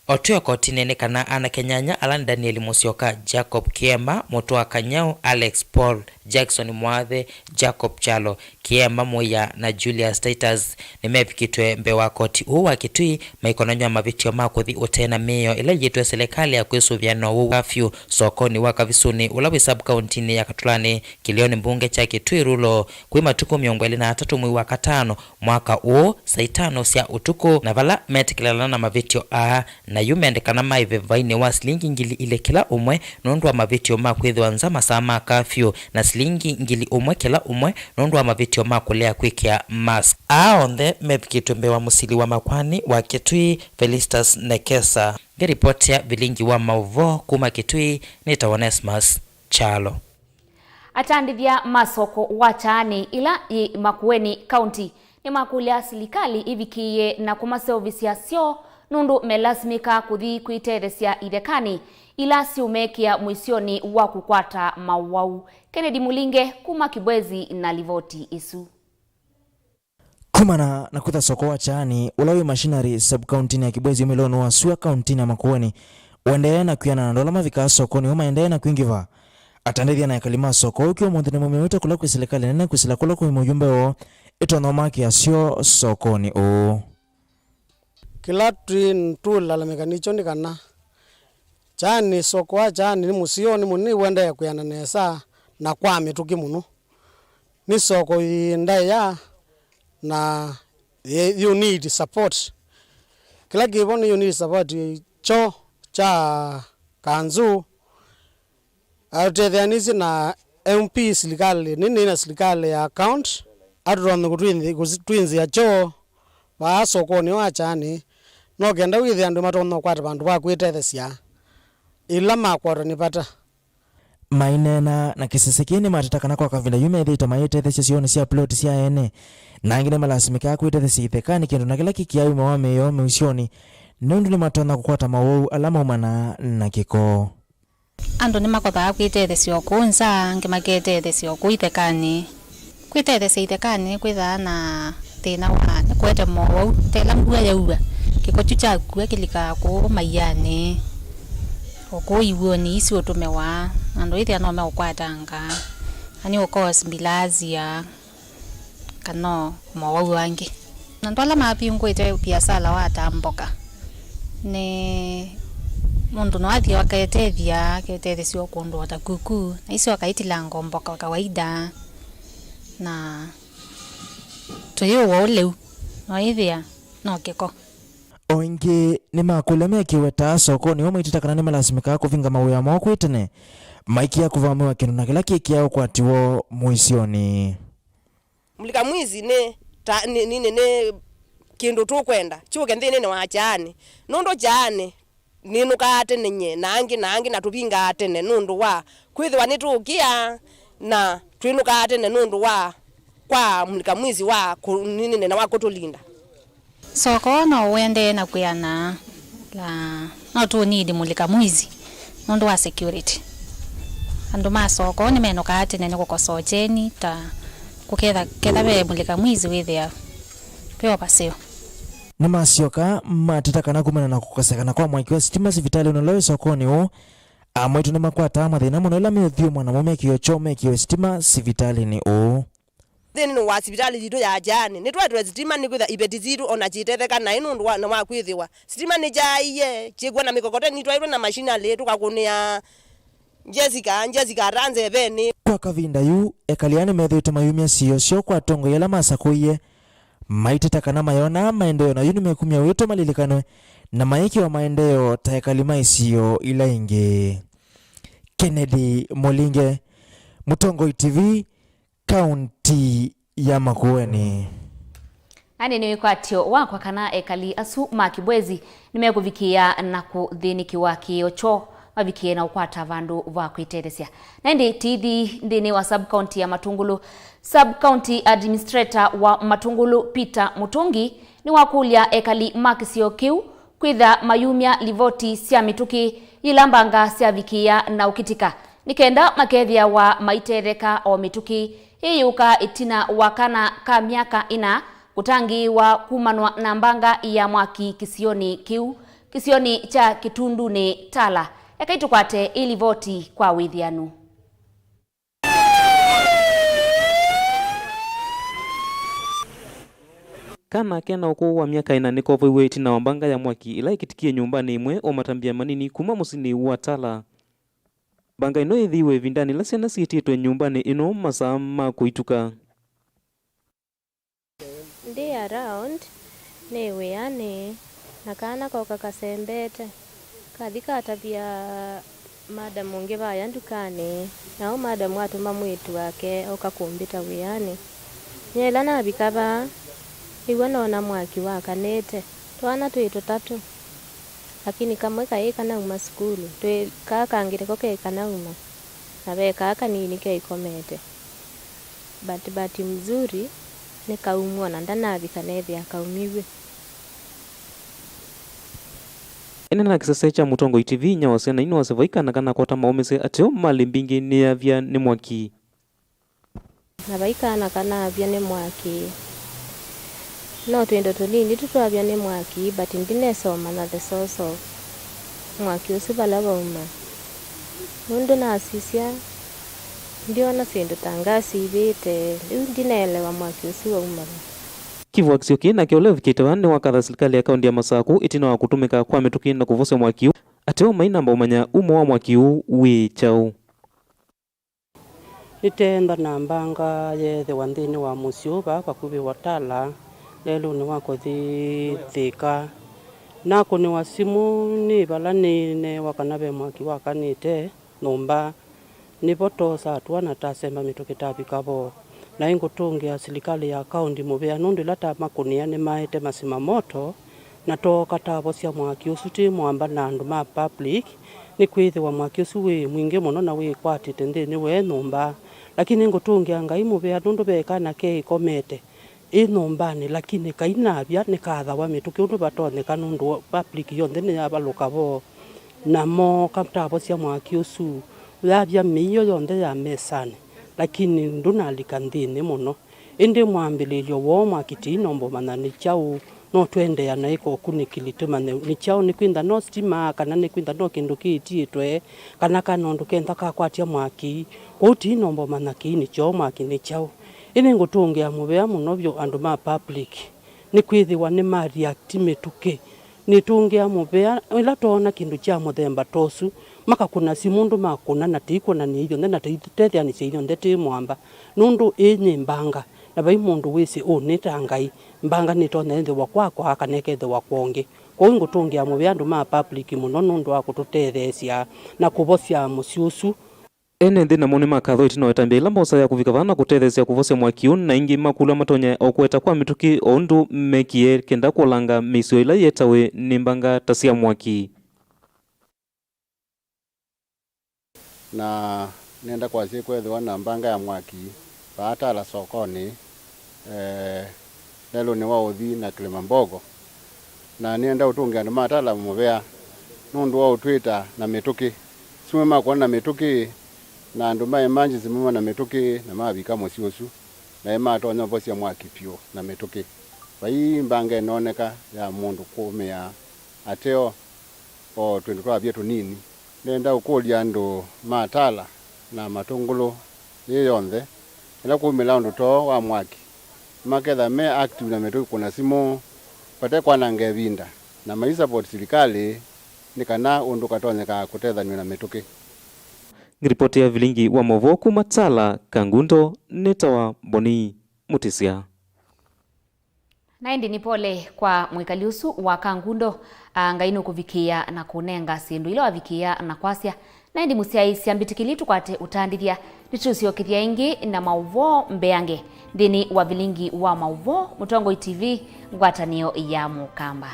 O twĩ o kotinĩ nĩ kana anake nyanya ala nĩ Daniel Musyoka, Jacob Kiemba, Mũtũa Kanyau, Alex Paul, Jackson Mwathe, Jacob Kyalo, Kiemba Mũya na Julius Titus nĩmevikĩtwe mbee wa koti ũũ wa Kitui maikonanw'a mavĩtyo ma kũthi ũtee na mĩĩo ĩla ĩyĩtwe silikalĩ ya kwĩsũvĩa na ũwau wa kafyu sokonĩ wa Kavisunĩ ũla wĩ sub-kauntinĩ ya Katũlanĩ kĩlĩonĩ mbunge kya Kitui Rural kwĩ matukũ mĩongo ĩlĩ na atatũ mwei wa katano mwaka ũũ saa itano sya ũtukũ, na vala metĩkĩlana na mavĩtyo aa Na yu mendekana maĩve vainĩ wa silingi ngili ilĩ kĩla ũmwe nũndũ wa mavĩtyo ma kwĩthĩwa nza masaa ma kafyũ, na silingi ngili ũmwe kĩla ũmwe nũndũ wa mavĩtyo ma kũlea kwĩkĩa mask. Aa onthe mevikĩtw'e mbee wa mũsili wa makoani wa Kitui, Felistus Nekesa. Ngĩripotia vilingi wa maũvoo kuma Kitui, nĩtawa Onesmus Kyalo. Atandĩthya ma soko wa Kyaani ĩla yĩ Makueni County nĩmakũlya silikalĩ ĩvikĩĩe na kũmaseũvĩsya syoo nũndũ melasimĩka kũthi kwĩtetheesya ithekanĩ ila syĩũmekĩa mũisyonĩ wa kũkwata mawau. Kennedy Mulinge kuma Kibwezi na livoti ĩsu. Kumana na kwĩtha soko wa Kyaani, ũla wĩ Machinery sub-kauntinĩ ya Kibwezi ũmĩlonĩ wa sua kauntinĩ ya Makueni, ũendee na kwĩanana na andũ ala mavikaa sokonĩ ũũ maendee na kwingĩva, atandĩthya na ekali ma soko ũũ kĩ ũmũnthĩ nĩmaumĩte kũla kwĩ silikalĩ nene kwĩsĩla kũla kwĩ mũjumbe woo ĩtonya ũmakĩa syoo sokonĩ ũũ. Kĩla twĩ tũlalamĩka nĩkyo nĩ kana Kyaani, soko wa Kyaani nĩ mũseo, nĩ mũnini, ũendee kwĩana nesa na kwa mĩtũkĩ mũno. Nĩ soko yĩ ndaĩa na yĩ, you need support. Kĩla kĩvo nĩ you need support, kyoo kya kanzũ, atũtetheanĩsye na M P, silikalĩ nini na silikalĩ ya county, atũtonye kũtwinthĩ-, kũsi-, twinzĩa kyoo vaa sokonĩ wa Kyaani, no kenda wĩthĩa andũ matonya kũkwata vandũ va kwĩtetheesya ĩla makwatwa nĩ vata. Maineena na kĩsese kĩĩ nĩmateta kana kwa kavinda yu methĩĩtwe mayĩtetheesya syoonĩ sya ploti sya ene, na angĩ nĩmalasimĩkaa kwĩtetheesya ithekanĩ kĩndũ na kĩla kĩkĩaa ũima wa mĩĩ yoo mĩusyonĩ, nũndũ nĩmatonya kũkwata mawau ala maumanaa na kĩko. Andũ nĩmakothaa kwĩtetheesya o kũũ nza, angĩ maketetheesya o kũũ ithekanĩ. Kwĩtetheesya ithekanĩ nĩkwĩthaa na thĩna wa nĩkũete mowau, ta ĩla mbua yaua, kĩko kyu kyakua kĩlikaa kũũ maianĩ, o kũũ iw'ũnĩ ii siũtũmĩwa, na andũ ĩthĩa no meũkwatanga, na nĩũkos mbilaasia. Kana o mowau angĩ. Na andũ ala mavingũĩte viasala wa ta mboka, nĩ mũndũ no athi aketethya, aketetheesya o kũndũ o ta kuku, na isu akaitilanga o mboka kawaida, na tũyĩũwa ũleu, no ĩthĩa no kĩko. O ĩngĩ nĩmakũlya mekĩwe taa sokonĩ ũũ maiteta kana nĩmalasimĩkaa kũvinga mawĩa moo kwĩ tene, maikĩa kũvamĩwa kĩndũ na kĩla kĩkĩaa ũkwati woo mũisyonĩ. Mulika mwizi nĩ ta, nĩ, nĩ, nĩ, nĩ kĩndũ tũkwenda kyũke nthĩnĩ wa Kyaani, nũndũ Kyaani nĩnũkaa tene nye na angĩ na angĩ, na tũvingaa tene nũndũ wa kwĩthĩwa nĩtũũkĩa, na twĩnũkaa tene nũndũ wa kwa mulika mwizi wa kũ-, nĩ, nĩ, nĩ, na wa kũtũlinda. Soko no ũendee na kwĩana, la, no tũ need mulika mwizi nũndũ wa security. Andũ ma soko nĩmenũkaa tene nĩ kũkosa ũkyeni, ta kũketha, ketha ve mulika mwizi wĩthĩa ve o vaseo. Nĩmasyoka mateta kana kumana na kũkosekana kwa mwaki wa sitima sivitalĩnĩ ũla wĩ sokonĩ ũũ, amwaitũ nĩmakwataa mathĩna mũno ĩla meũthyũmũa namo mekĩwe kyoo mekĩwe sitima sivitalĩnĩ ũũ. Nthĩnĩ wa sivitalĩ yitũ ya Kyaani, nĩtwetwe sitima nĩkwĩthĩwa iveti sitũ ona syĩtetheka naĩ nũndũ wa, na wa kwĩthĩwa sitima nĩkyaaie, kyĩkw'a na mĩkokoteni twaĩtwe na machinery tũkakũnĩa Jessica, Jessica ata nzevenĩ. Kwa kavinda yu, ekali aa nĩmethĩĩtwe mayumya siĩo syoo kwa atongoi ala masakũie, maiteta kana mayonaa maendeeo na yu nĩmekumya wĩto malilikanwe na maĩkĩwa maendeeo ta ekali ma isio ila ingĩ. Kennedy Mũlinge, Mũtongoi T V, Kaunti ya Makueni. Na nĩ wĩkwatyo wakwa kana ekali asu ma Kibwezi nĩmekũvikĩĩa na kũthĩnĩkĩwa kĩĩo kyoo mavikĩe na ũkwata vandũ va kwĩtetheesya. Na ĩndĩ tithi nthĩnĩ wa sub-county ya Matungulu, sub-county administrator wa Matungulu Peter Mutungi nĩwakũlya ekali ma kĩsio kĩu kwĩtha mayumya livoti sya mĩtũkĩ yĩla mbanga syavikĩĩa na ũkitĩka, nĩ kenda makethĩawa maitetheka o mĩtũkĩ ĩyũka ĩtina wa kana ka myaka ĩna kũtangĩĩwa kumanwa na mbanga ya mwaki kĩsionĩ kĩu, kĩsionĩ kya Kĩtundunĩ Tala. Ekai tũkwate ĩ livoti kwa wĩthĩanu. Kana ke na ũkũũ wa myaka ĩna nĩkovoiwe ĩtina wa mbanga ya mwaki ĩla ĩkĩtikie nyũmbanĩ ĩmwe o matambya manini kuma mũsyĩnĩ wa Tala. Mbanga ĩno yĩthĩiwe ĩvindanĩ ĩla syana syĩtĩtwe nyũmbanĩ ĩno masaa ma kũituka. Ndĩ around, nĩ wĩanĩ, Na kana koka kasembete, kathi katavya madam ũngĩ vaya ndukanĩ, na ũ madam atũma mwĩĩtu wake oka kũmbĩta wĩanĩ. Nyie ĩla navika vaa, nĩw'o noona mwaki wakanĩte. Twana twĩ tũtatũ, lakini kamwe kaĩ kanauma sukulu, twĩ, kaa kangĩ nĩko keĩ kanauma, na ve kaa kanini keĩkomete. But bahati mzuri, nĩkaumw'e, na ndanavika neethĩa kaumiw'e. Ĩneena na kĩsese kya Mũtongoi T V, inyia wa syana ino wasya vai kana kanakwata maũmĩsye ateo malĩ mbingĩ nĩyavya nĩ mwaki. Na vai kana kanavya nĩ mwaki. No twĩndo tũnini tu twavya nĩ mwaki, but ndinesooma na the source of mwaki ũsu vala wauma. Nũndũ nasisya, ndyona syĩndũ ta ngasi ivĩte, rĩu ndinaelewa mwaki ũsu wauma va. Kĩvũakisyo kĩĩ nake ũla ũvikĩte vaa nĩwakatha silikalĩ ya kaũntĩ ya Masakũ ĩtina wa kũtũmĩka kwa mĩtũkĩ na kũvosya mwaki ũũ, ateo mainamba ũmanya umo wa mwaki ũũ wĩ kyaũ. Nĩteenda na mbanga yeethĩwa nthĩnĩ wa mũsyĩ ũũ vaa vakuvĩ Watala, lelũnĩ wa kũthi Thĩka. Nakũnĩwa simũ nĩ vala nĩneewa kana ve mwaki wakanĩte nyũmba. Nĩvo toosa atũa na tasemba mĩtũkĩ tavika vo. Na ĩngũtũngĩa silikalĩ ya kaũntĩ mũvea nũndũ ĩla tamakũnĩa nĩmaete masima moto, na tooka tavosya mwaki ũsu twĩ mũamba na andũ ma public, nĩkwĩthĩwa mwaki ũsu wĩ mwingĩ mũno na wĩkwatĩte nthĩnĩ wa nyũmba. Lakini ngũtũngĩa Ngai mũvea nũndũ ve kana keĩkomete ĩ nyũmbanĩ, lakini kainavya nĩkathawa mĩtũkĩ ũndũ vatonyeka nũndũ public yonthe nĩyavalũka vo, na mooka tavosya mwaki ũsu, yavya mĩio yonthe ya mesanĩ, lakini ndũnalika nthĩnĩ mũno. Ĩndĩ mwambĩlĩlyo woo mwaki tĩinomba ũmanya nĩ kyaũ, no twendeea na ĩko ũkunĩkĩli tũmanye nĩ kyaũ, nĩ kwĩntha no sitima, kana nĩ kwĩntha no kĩndũ kĩĩtiĩtwe, kana kana ũndũ kentha kakwatya mwaki. Kwoou tĩinomba ũmanya kĩini kyoo mwaki nĩ kyaũ. Ĩndĩ ngũtũngĩa mũvea mũno vyũ andũ ma public, nĩkwĩthĩwa nĩma react mĩtũkĩ. Nĩtũngĩa mũvea ĩla twoona kĩndũ kya mũthemba ta ũsu, makakũna simũ ũndũ makũna na tũikũnanĩa ithyonthe na tũitetheanĩsya ithyonthe twĩ mũamba, nũndũ ĩĩ nyĩ mbanga, na vai mũndũ wĩsĩ ũũ nĩ ta Ngai, mbanga nĩtonya ĩthĩwa kwakwa kana ĩkethĩwa kwa ũngĩ. Kwoou ngũtũngĩa mũvea andũ ma public mũno nũndũ wa kũtũtetheesya na kũvosya mũsyĩ ũsu. Ene nthĩ namo nĩmakatho ĩtina wa ĩtambya ĩla mbosa ya kũvika vaa na kũtetheesya kũvosya mwaki ũũ, na aingĩ makũlw'a matonya o kũeta kwa mĩtũkĩ o ũndũ mekie kenda kũlanga mĩisyo ĩla yetawe nĩ mbanga ta sya mwaki. Na nĩenda kwasya kwethĩwa na mbanga ya mwaki vaa Tala sokonĩ, eh, lelũnĩ wa ũthi na Kilimambogo. Na nĩenda ũtũngĩa andũ ma Tala mũvea nũndũ wa ũtwĩta na mĩtũkĩ. Simũ makwona na mĩtũkĩ, na andũ ma emergency mauma na mĩtũkĩ na mavika mũsyĩ ũsu, na ĩmatonya ũvosya mwaki vyũ na mĩtũkĩ. Vai mbanga ĩnooneka ya mũndũ kũmĩa ateo o twĩndũ twavya tũnini. Nĩenda ũkũlya andũ ma Tala na Matũngũlũ yĩĩ yonthe, ĩla kwaumĩla ũndũ too wa mwaki, maketha me active na mĩtũkĩ kũna simũ vate kwananga ĩvinda, na mai support silikalĩ nĩ kana ũndũ katonyeka kũtethanw'a na mĩtũkĩ. Ngiripoti ya vilingi wa maũvoo kuma Tala, Kangundo, nĩtawa Mboni Mũtĩsya. Na ĩndĩ nĩ pole kwa mwĩkali ũsu wa Kangundo. A, Ngai nũkũvikĩĩa na kũnenga syĩndũ ila wavikĩĩa na kwasya. Na ĩndĩ mũsyaĩĩsya mbĩtĩkĩli tũkwate ũtandĩthya, nĩtũsyokethya ĩngĩ na maũvoo mbeange nthĩnĩ wa vilingi wa maũvoo, Mũtongoi T V, ngwatanĩo ya Mũkamba.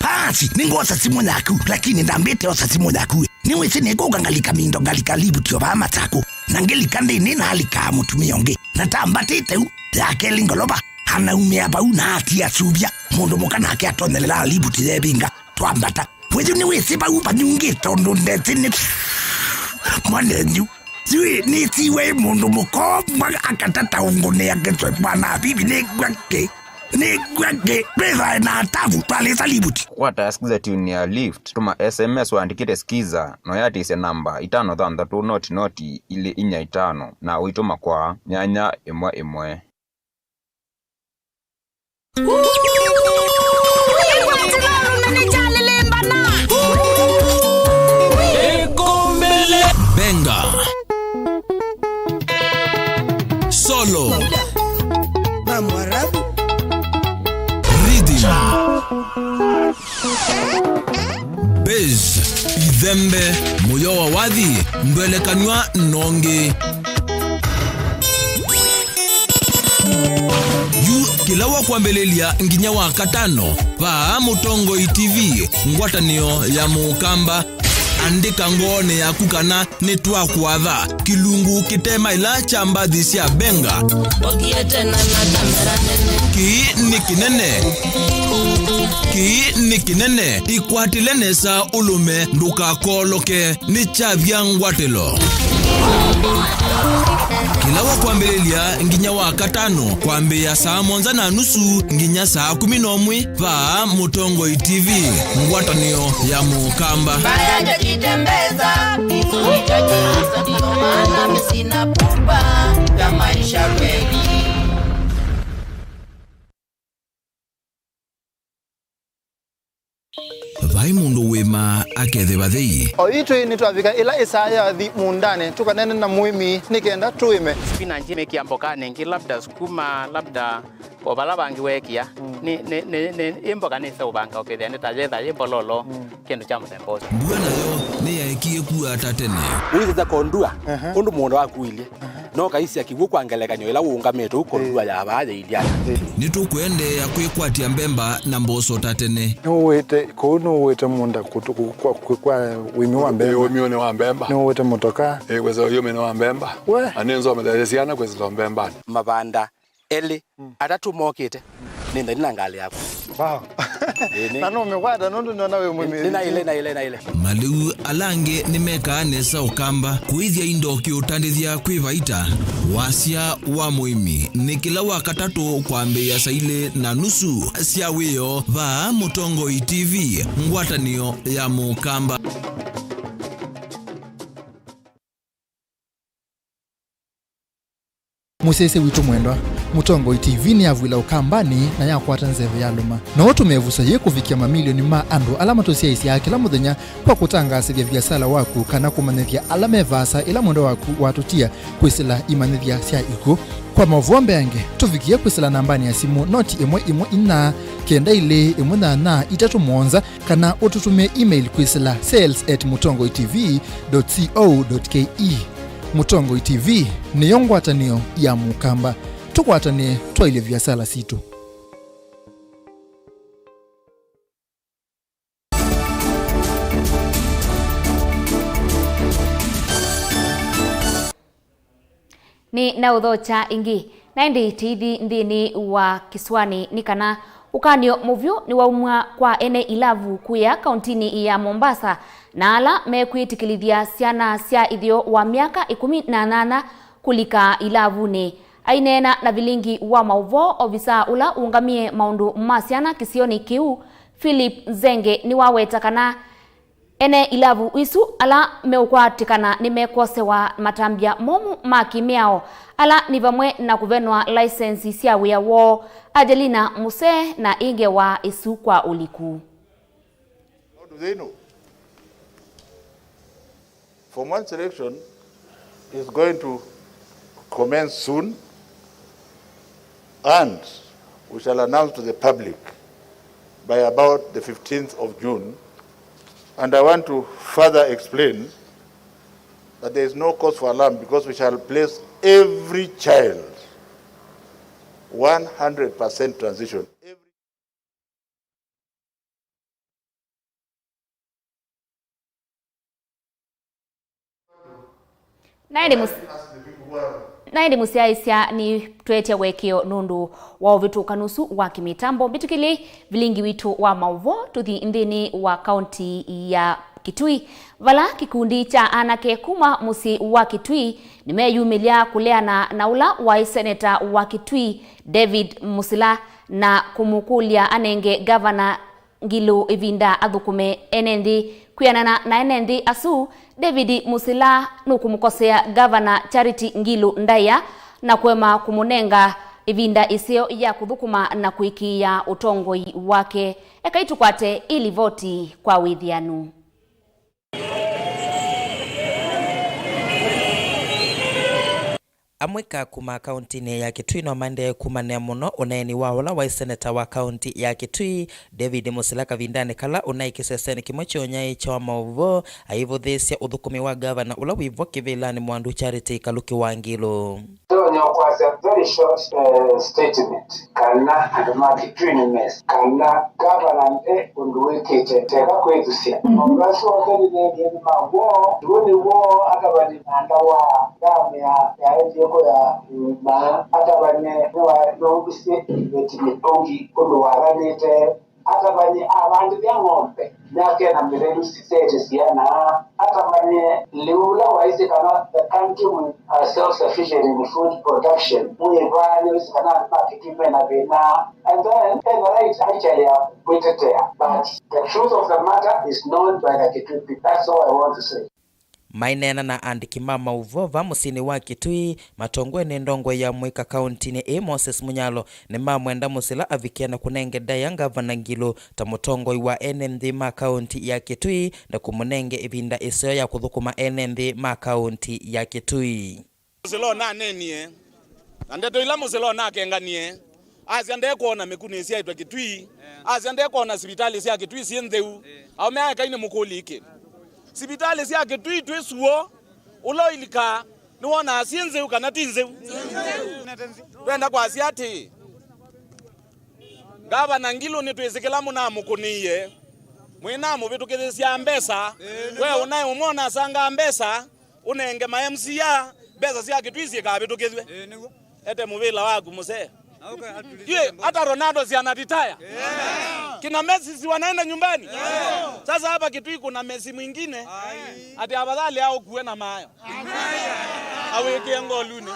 Basi, nĩngwosa simũ yaku, lakini ndambĩte osa simũ yaku. Nĩwĩsĩ nĩkũka ngalika mindo, ngalika livuti o vaa Matakũ. Na ngĩlika nthĩnĩ nalikaa mũtumĩa ũngĩ. Na tambatĩte u, ya kelĩ ngolova, anaumĩa vau na atia suvya. Mũndũ mũka nake atonyelela livuti yevinga. Twambata. We yu nĩwĩsĩ vau vanyungĩte ũndũ ndesĩ nĩ mwanenyu. Yu nĩtiwe mũndũ mũkomwa akatata ũngũnĩa kĩtwe mwana bibi nĩngwa kĩ. Nĩngwa kĩ. Twĩthae na atavu twalĩsa livuti. Kũkwata sikiza tune ya Lift, tũma S M S wandĩkĩte sikiza, na ũyatĩsya namba itano thanthatũ noti noti ilĩ inya itano, na ũitũma kwa nyanya ĩmwe ĩmwe. Benga. Solo. Na Mwarabu. Rhythm. Bass. Ithembe. Mũyo wa wathi. Ndwelekanw'a nongi. Yu kĩla wa kwambĩlĩlya nginya wa katano, vaa Mũtongoi T V, ngwatanĩo ya Mũkamba. Andĩka ngoonĩ yaku kana nĩtwakwatha kĩlungu kĩte maĩla kya mbathi sya benga. Ũthiĩte na na kamera nene. Kĩĩ nĩ kĩnene. Kĩĩ nĩ kĩnene. Ĩkwatĩle nesa ũlũme, ndũkakooloke. Nĩ kyavya ngwatĩlo. Kĩla wa kwambĩlĩlya nginya wa katano, kwambĩĩa saa mũonza na nusu nginya saa kũmi na ũmwe, vaa Mũtongoi T V, ngwatanĩo ya Mũkamba. Mbaya hajajitembeza, hicho ndicho chanzo, ndio maana mimi sina pupa ya maisha kweli. Vai mũndũ wĩmaa akethĩwa thei. O itwĩ nĩtwavika ĩla ĩsaa yathi mũũndanĩ, tũkaneene na mũĩmi nĩ kenda tũĩme. Spinach mĩkĩa mbokanĩ ĩngĩ, labda sukuma, labda o vala vangĩ weekĩa. Mm. Nĩ, nĩ, nĩ, nĩ, ĩ mboka nĩseũvanga ũkethĩa nĩ ta yetha yĩ mbololo, mm, kĩndũ kya mũthemba ũsu. Mbua nayo nĩyaekie kua ta tene. Ũisĩsya kondua, aha, ũndũ mũũnda waku ũilyĩ. Aha. No kaisya kĩw'ũ kwa ngelekany'o ĩla ũũngamĩte ũu kondua, ĩĩ, ya vaa yĩilyĩ. Ĩĩ. Nĩtũkũendeea kwĩkwatya mbemba na mboso ta tene. Nũwĩte, kũu nũwĩte mũũnda kũtũ-, kũ-, kwa, kwa, kwa ũĩmi wa mbemba. Ĩĩ, ũĩminĩ wa mbemba. Nũwĩte mũtoka. Ĩĩ, kwĩsĩla ũĩminĩ wa mbemba. We. Na nĩnzomethaĩsye syana kwĩsĩla mbembanĩ. Mavanda elĩ, mm, atatũ mokĩte, nĩ nthani na ngalĩ yakwa. Wow. Ĩĩ, nĩ- Na nũmĩkwata nũndũ nĩona wĩ mũmĩthĩ. Nĩ naĩle, naĩle, naĩle. Malĩu ala angĩ nĩmekaa nesa Ũkamba kũĩthya indo kĩũtandĩthya kwĩ vaita. Wasya wa mũĩmi nĩ kĩla wa katatũ kwambĩĩa saa ilĩ na nusu sya wĩoo vaa Mũtongoi T V, ngwatanĩo ya Mũkamba. Mũsyaĩĩsya witũ mwendwa, Mũtongoi T V nĩyavw'ĩla Ũkambanĩ na yakwata nzeve yalũma. No ũtũme ĩvuso yĩĩ kũvikĩa mamilioni ma andũ ala matũsyaĩĩsyaa kĩla mũthenya kwa kũtangaasĩthya viasala waku kana kũmanyĩthya ala me vaasa ĩla mwendwa waku watũtia kwĩsĩla imanyĩthya sya ikw'ũ. Kwa maũvoo mbeange, tũvikĩe kwĩsĩla nambanĩ ya simũ noti ĩmwe ĩmwe inya kenda ilĩ ĩmwe nyanya itatũ mũonza, kana ũtũtũmĩe email kwĩsĩla sales at mũtongoi T V dot co dot K E. Mũtongoi T V nĩyo ngwatanĩo ya Mũkamba. Tũkwatanĩe twaĩlye viasala sitũ. Nĩ naũthokya ĩngĩ. Na ĩndĩ tĩithi nthĩnĩ wa kĩsũanĩ nĩ kana ũkany'o mũvyũ nĩwaumw'a kwa ene ilavu kũya kauntinĩ ya Mombasa, na ala mekwĩtĩkĩlĩthya syana sya ĩtheo wa myaka ĩkũmi na nyanya kũlika ilavunĩ. Aineena na vilingi wa maũvoo, ovisaa ũla ũũngamĩe maũndũ ma syana kĩsionĩ kĩu, Philip Nzenge, nĩwaweta kana ene ilavu isu ala meũkwatĩkana nĩmekwosewa matambya momũ ma kĩmĩao, ala nĩ vamwe na kũvenwa laisenzi sya wĩa woo. Angelina Musee na ĩ ngewa ĩsu kwa ũliku. How do they know? Form one selection is going to commence soon, and we shall announce to the public by about the fifteenth of June. And I want to further explain that there is no cause for alarm, because we shall place every child one hundred percent transition. Every Na ĩndĩ mũs-, na ĩndĩ mũsyaĩĩsya nĩtwetya ũekeo nũndũ wa ũvĩtũkanu ũsu wa kĩmĩtambo. Mbĩtũkĩlye vilingi witũ wa maũvoo tũthi nthĩnĩ wa kaunti ya Kitui, vala kĩkundi kya anake kuma mũsyĩ wa Kitui nĩmeyumĩlya kũleana na ũla waĩ seneta wa Kitui, David Musila, na kũmũkũlya anenge ngavana Ngilu ĩvinda athũkũme ene nthĩ. Kwĩanana na ene nthĩ asu, David Musila nũkũmũkosea ngavana Charity Ngilu ndaĩa na kũema kũmũnenga ĩvinda ĩseo ya kũthũkũma na kũĩkĩĩa ũtongoi wake. Ekai tũkwate ĩ livoti kwa wĩthĩanu. Amũika kuma kauntinĩ ya Kitui no maendee kumanĩa mũno ũneeni wa ũla waĩ seneta wa kaunti ya Kitui, David Musila, kavindanĩ kala ũnaĩ kĩsesenĩ kĩmwe kya ũnyaĩĩkya wa maũvoo aivũthĩĩsya ũthũkũmi wa ngavana ũla wĩvo kĩvĩlanĩ, Mwandu Charity Kaluki Wangilu. Ndonya kwasya very short, eh, statement kana andũ ma Kitui nĩ mesa kana ngavana nde ũndũ wĩkĩte teka kwĩthusya. Maũndũ asu onthe nĩnethie nĩ ma woo. Ũu nĩ woo atavani na ndawa. Ndamu ya yaendie kũya maa atavani nĩwa nũmbisye iveti mĩtũngi ũndũ wathanĩte. Atavani avandĩthya ng'ombe myaka ĩna mĩthelu sisete syana. Atavani lĩu ũla waisye kana the country will, uh, self sufficient in food production. Mwĩva nĩwĩsĩ kana andũ ma Kitui mena thĩna. And then ena right actually ya kwĩtetea, but the truth of the matter is known by the Kitui people. That's all I want to say. Maineena na andĩki ma maũvoo va mũsyĩnĩ wa Kitui, matongoe nĩ ndongoi ya mũika kauntinĩ ĩĩ Moses Munyalo, nĩmamwenda Musila avikĩe na kũnenge ndaĩa Ngavana Ngilu ta mũtongoi wa ene nthĩ ma kaunti ya Kitui na kũmũnenge ĩvinda ĩseo ya kũthũkũma ene nthĩ ma kaunti ya Kitui. Mũsila ũnaneenie, na ndeto ila Mũsila ũnakenganie, asya ndekwona mĩkunĩ syaĩtwe Kitui, asya ndekwona sivitalĩ sya Kitui syĩ ntheu. Aũme aa ekai nĩmũkũlye ĩkĩ. Sivitalĩ sya Kitui twĩ suo, ũla ũilikaa nĩwonaa syĩ nzeu kana ti nzeu? Twenda kwasya atĩĩ, Ngavana Ngilu nĩtwĩsĩ kĩla mũnamũkũnĩie, mwĩnamũvĩtũkĩthĩsya mbesa, we ũnaĩ ũmwe ũnasangaa mbesa, ũnenge ma M C A mbesa sya Kitui syĩkavĩtũkĩthw'e. Ĩĩ, nĩw'o. Ete mũvĩla waku mũsee. Yu ata Ronaldo siana retire? Kina Messi si wanaenda nyumbani? Sasa hapa Kitui kuna Messi mwingine. Ati afadhali aũkue na mayo. Awĩkĩe ngolunĩ.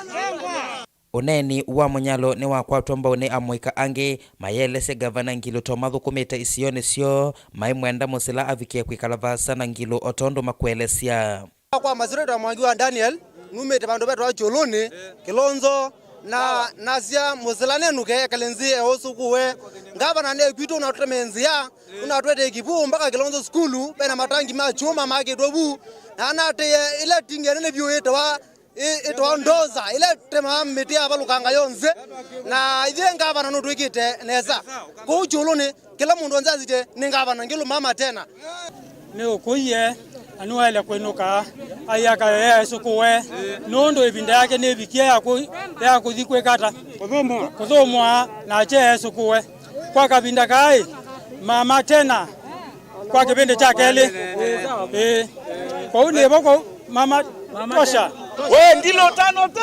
Ũneeni wa Munyalo nĩwakwatwa mbau nĩ amũika angĩ, mayelesya Ngavana Ngilu to mathũkũmĩte isionĩ syoo, maimwenda Musila avikĩe kwĩkala vaasa na Ngilu o tondũ makwelesya. Kwa Masereta Mwangi wa Daniel, numĩte vandũ vetwa Kyũlũnĩ, Kĩlonzo, na nasya Mũsila nenũke ekale nzĩ eũsũkũwe. Ngavana nĩ kwitũ, ũnatũteme nzĩa, ũnatwete kĩvũ mpaka Kĩlonzo sukulu, vena matangi ma kyũma makĩtwe vu, na anatĩĩe ĩla tingi nene vyũ ĩtawa, ĩ-, ĩtawa Ndoza, ĩla ĩtemaa mĩtĩ yavalũkanga yonthe, na ithyĩ ngavana nũtwĩkĩte nesa. Kũu Kyũlũnĩ, kĩla mũndũ onthe asitye nĩ ngavana Ngilu mama tena. Nĩũkũie, na nĩwaĩle kwĩnũka, aiaka eesũkũwe, nũndũ ĩvinda yake nĩvikie ya kũ-, ya kũthi kwĩka ata? Kũthũmũa. Kũthũmũa, nake eesũkũwe kwa kavinda kaĩ, mama tena, kwa kĩvĩndĩ kya kelĩ. Ĩĩ. Kwoou nĩvo kwoou, mama, tosha. We, Ngilu tano te!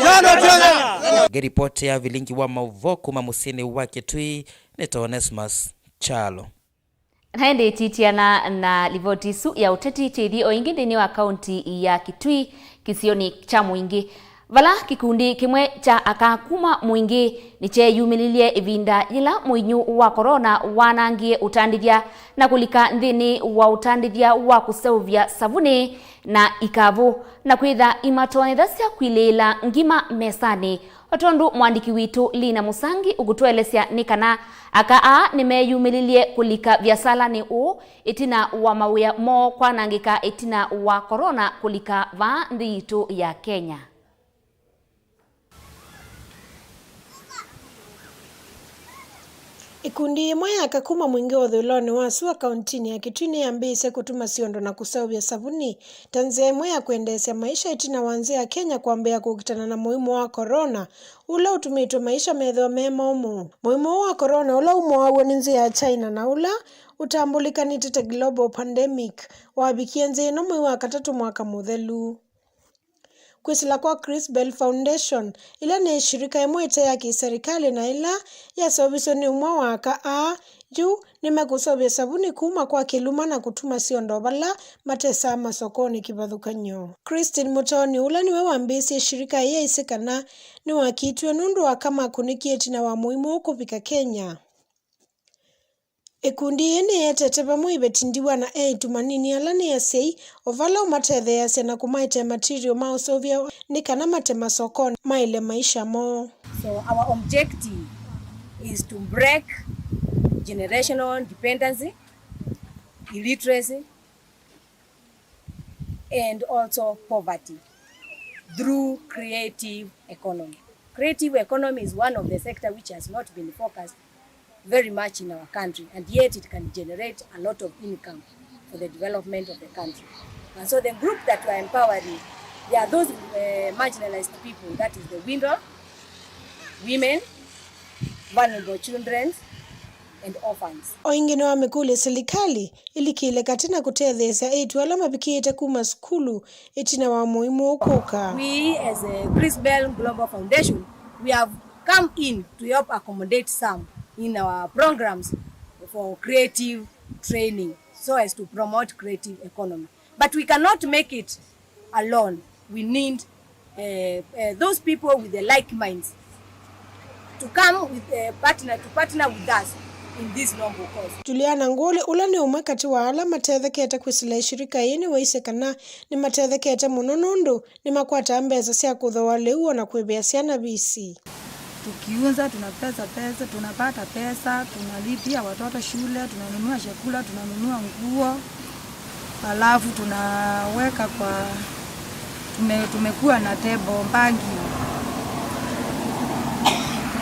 Tano tena! Ngĩripoti ya vilingi wa maũvoo kuma mũsyĩnĩ wa Kitui, nĩ Onesmus Kyalo. Na ĩndĩ titiana na livoti isu ya ũteti, twĩthi o ĩngĩ nthĩnĩ wa kaunti ya Kitui, kĩsionĩ kya Mwingĩ, vala kĩkundi kĩmwe kya aka kuma Mwingĩ nĩkyeyumĩlilye ĩvinda yĩla mũinyũ wa korona wanangie ũtandĩthya na kũlika nthĩnĩ wa ũtandĩthya wa kũseũvya savunĩ na ikavũ, na kwĩtha imatonyethasya kwilĩĩla ngima mesanĩ. O tondũ mũandĩki witũ Lina Mũsangi ũkũtũelesya nĩ kana aka aa nĩmeyumĩlilye kũlika viasalanĩ ũũ ĩtina wa mawĩa moo kwanangĩka ĩtina wa korona kũlika vaa nthĩ yitũ ya Kenya. Ĩkundi yĩmwe ya aka kuma Mwingĩ ũthũĩlonĩ wa sua kauntinĩ ya Kitui nĩyambĩĩsye kũtuma siondo na kũseũvya savunĩ ta nzĩa ĩmwe ya kwendeesya maisha ĩtina wa nzĩ ya Kenya kwambĩĩa kũkitana na mũimũ wa korona, ũla ũtumĩtwe maisha methĩwa me momũ. Mũimũ ũũ wa korona ũla umũaw'e nĩ nzĩ ya China na ũla ũtambũlĩkanĩte ta global pandemic wavikie nzĩ ĩno mwei wa katatũ mwaka mũthelu. Kwĩsĩla kwa Chris Bell Foundation, ĩla nĩ ĩshirika ĩmwe ĩte ya kĩserikalĩ na ĩla yaseũvisye nĩ ũmwe wa aka aa, yu nĩmekũseũvya savunĩ kuma kwa kĩluma na kũtuma siondo vala matesaa masokonĩ kĩvathũkany'o. Christine Mũtoni, ũla nĩwe wambĩĩsye ĩshirika ĩĩ, aisye kana nĩwakiitw'e nũndũ aka makũnĩkie ĩtina wa mũimũ ũũ kũvika Kenya. Ĩkundi yĩĩ nĩyetete vamwe iveti ndiwa na eĩtu manini ala nĩ asyai, o vala ũmatetheeasya na kũmaetee material ma ũseũvya nĩ kana mate masokonĩ maĩle maisha moo. So our objective is to break generational dependency, illiteracy, and also poverty. through creative economy. Creative economy is one of the sector which has not been focused very much in our country, and yet it can generate a lot of income for the development of the country. And so the group that we are empowering, they are those uh, marginalized people, that is the widow, women, vulnerable children, and orphans. O ĩngĩ nĩwamĩkũlya silikalĩ ĩlikĩle katĩ na kũtetheesya eĩtu ala mavikĩĩte kuma sukulu ĩtina wa mũimũ ũkũka. We as a Chris Bell Global Foundation, we have come in to help accommodate some in our programs for creative training so as to promote creative economy. But we cannot make it alone. We need uh, uh, those people with the like minds to come with a partner, to partner with us in this noble cause. Juliana Ngũlĩ, ũla nĩ ũmwe katĩ wa ala matethekete kwĩsĩla ĩshirika yĩĩ, nĩwaisye kana nĩmatethekete mũno nũndũ nĩmakwataa mbesa sya kũthooa lĩu o na kũĩvĩa syana visi. Tukiuza, tunapesa pesa, tunapata pesa, tunalipia watoto shule, tunanunua chakula, tunanunua nguo, alafu tunaweka kwa, tume-, tumekuwa na table banking,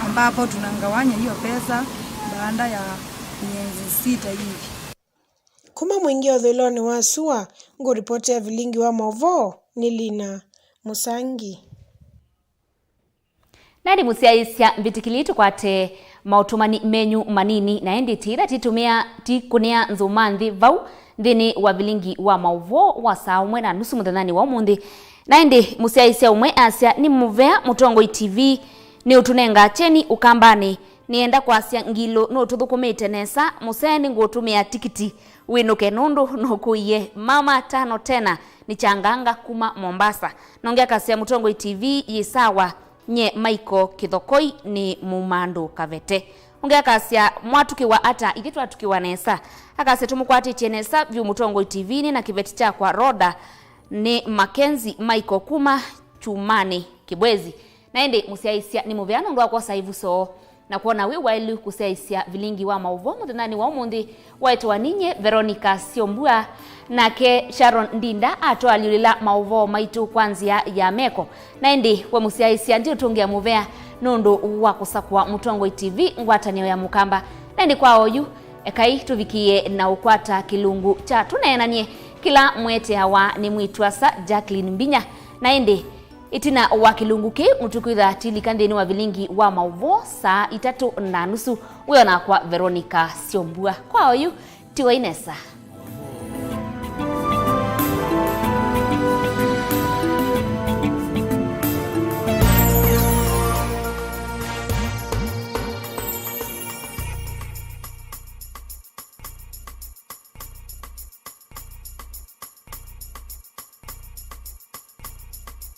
ambapo tunagawanya hiyo pesa baada ya miezi sita hivi. Kuma Mwingi ũthũĩlonĩ wa sua, ngũripotĩa vilingi wa maũvoo nĩ Lina Mũsangi. Na ĩndĩ mũsyaĩĩsya mbĩtĩkĩlei tũkwate maũtũmani menyu manini, na ĩndĩ ti ĩla titũmĩa tikũnĩa nzũma nthĩ vau nthĩnĩ wa vilingi wa maũvoo wa saa ũmwe na nusu mũthenyanĩ wa ũmũnthĩ. Na ĩndĩ mũsyaĩĩsya ũmwe asya, nĩ mũvea Mũtongoi T V nĩũtũnenga kyeni Ũkambanĩ. Nĩenda kwasya Ngilũ nũtũthũkũmĩte nesa, mũsee nĩngũũtũmĩa tikiti wĩnũke nũndũ nũkũie. Mama tano tena nĩ Changanga kuma Mombasa. Nongi akasya Mũtongoi T V yĩ sawa, nye Michael Kĩthokoi nĩ Mumandũ Kavete. Ũngĩ akasya, mwatukĩwa ata? Ithyĩ twatukĩwa nesa. Akasya tũmũkwatĩtye nesa vyũ Mũtongoi T V nĩ na kĩveti kyakwa Roda. Nĩ Mackenzie Michael kuma Kyumanĩ Kĩbwezi. Na ĩndĩ mũsyaĩĩsya nĩ mũvea nũndũ wa kwosa ĩvuso na kwona wĩ waĩlu kũsyaĩĩsya vilingi wa maũvoo mũthenyanĩ wa ũmũnthĩ. Waĩtwa ninyie Veronica Syombua, nake Sharon Ndinda atũalyũlĩla maũvoo maitũ kwa nzĩa ya meko. Na ĩndĩ we mũsyaĩĩsya ndiũtũngĩa mũvea nũndũ wa kũsakũa Mũtongoi T V ngwatanĩo ya Mũkamba. Na ĩndĩ kwa oyu, ekai tũvikĩĩe na ũkwata kĩlungu kya tũneenanie kĩla mweteawa nĩ mwĩĩtu-a-asa Jacqueline Mbinya. Na ĩndĩ ĩtina wa kĩlungu kĩu, mũtũkwĩtha tilika nthĩnĩ wa vilingi wa maũvoo saa itatũ na nusu. Wĩ o nakwa Veronica Syombua. Kwa oyu, tiwai nesa.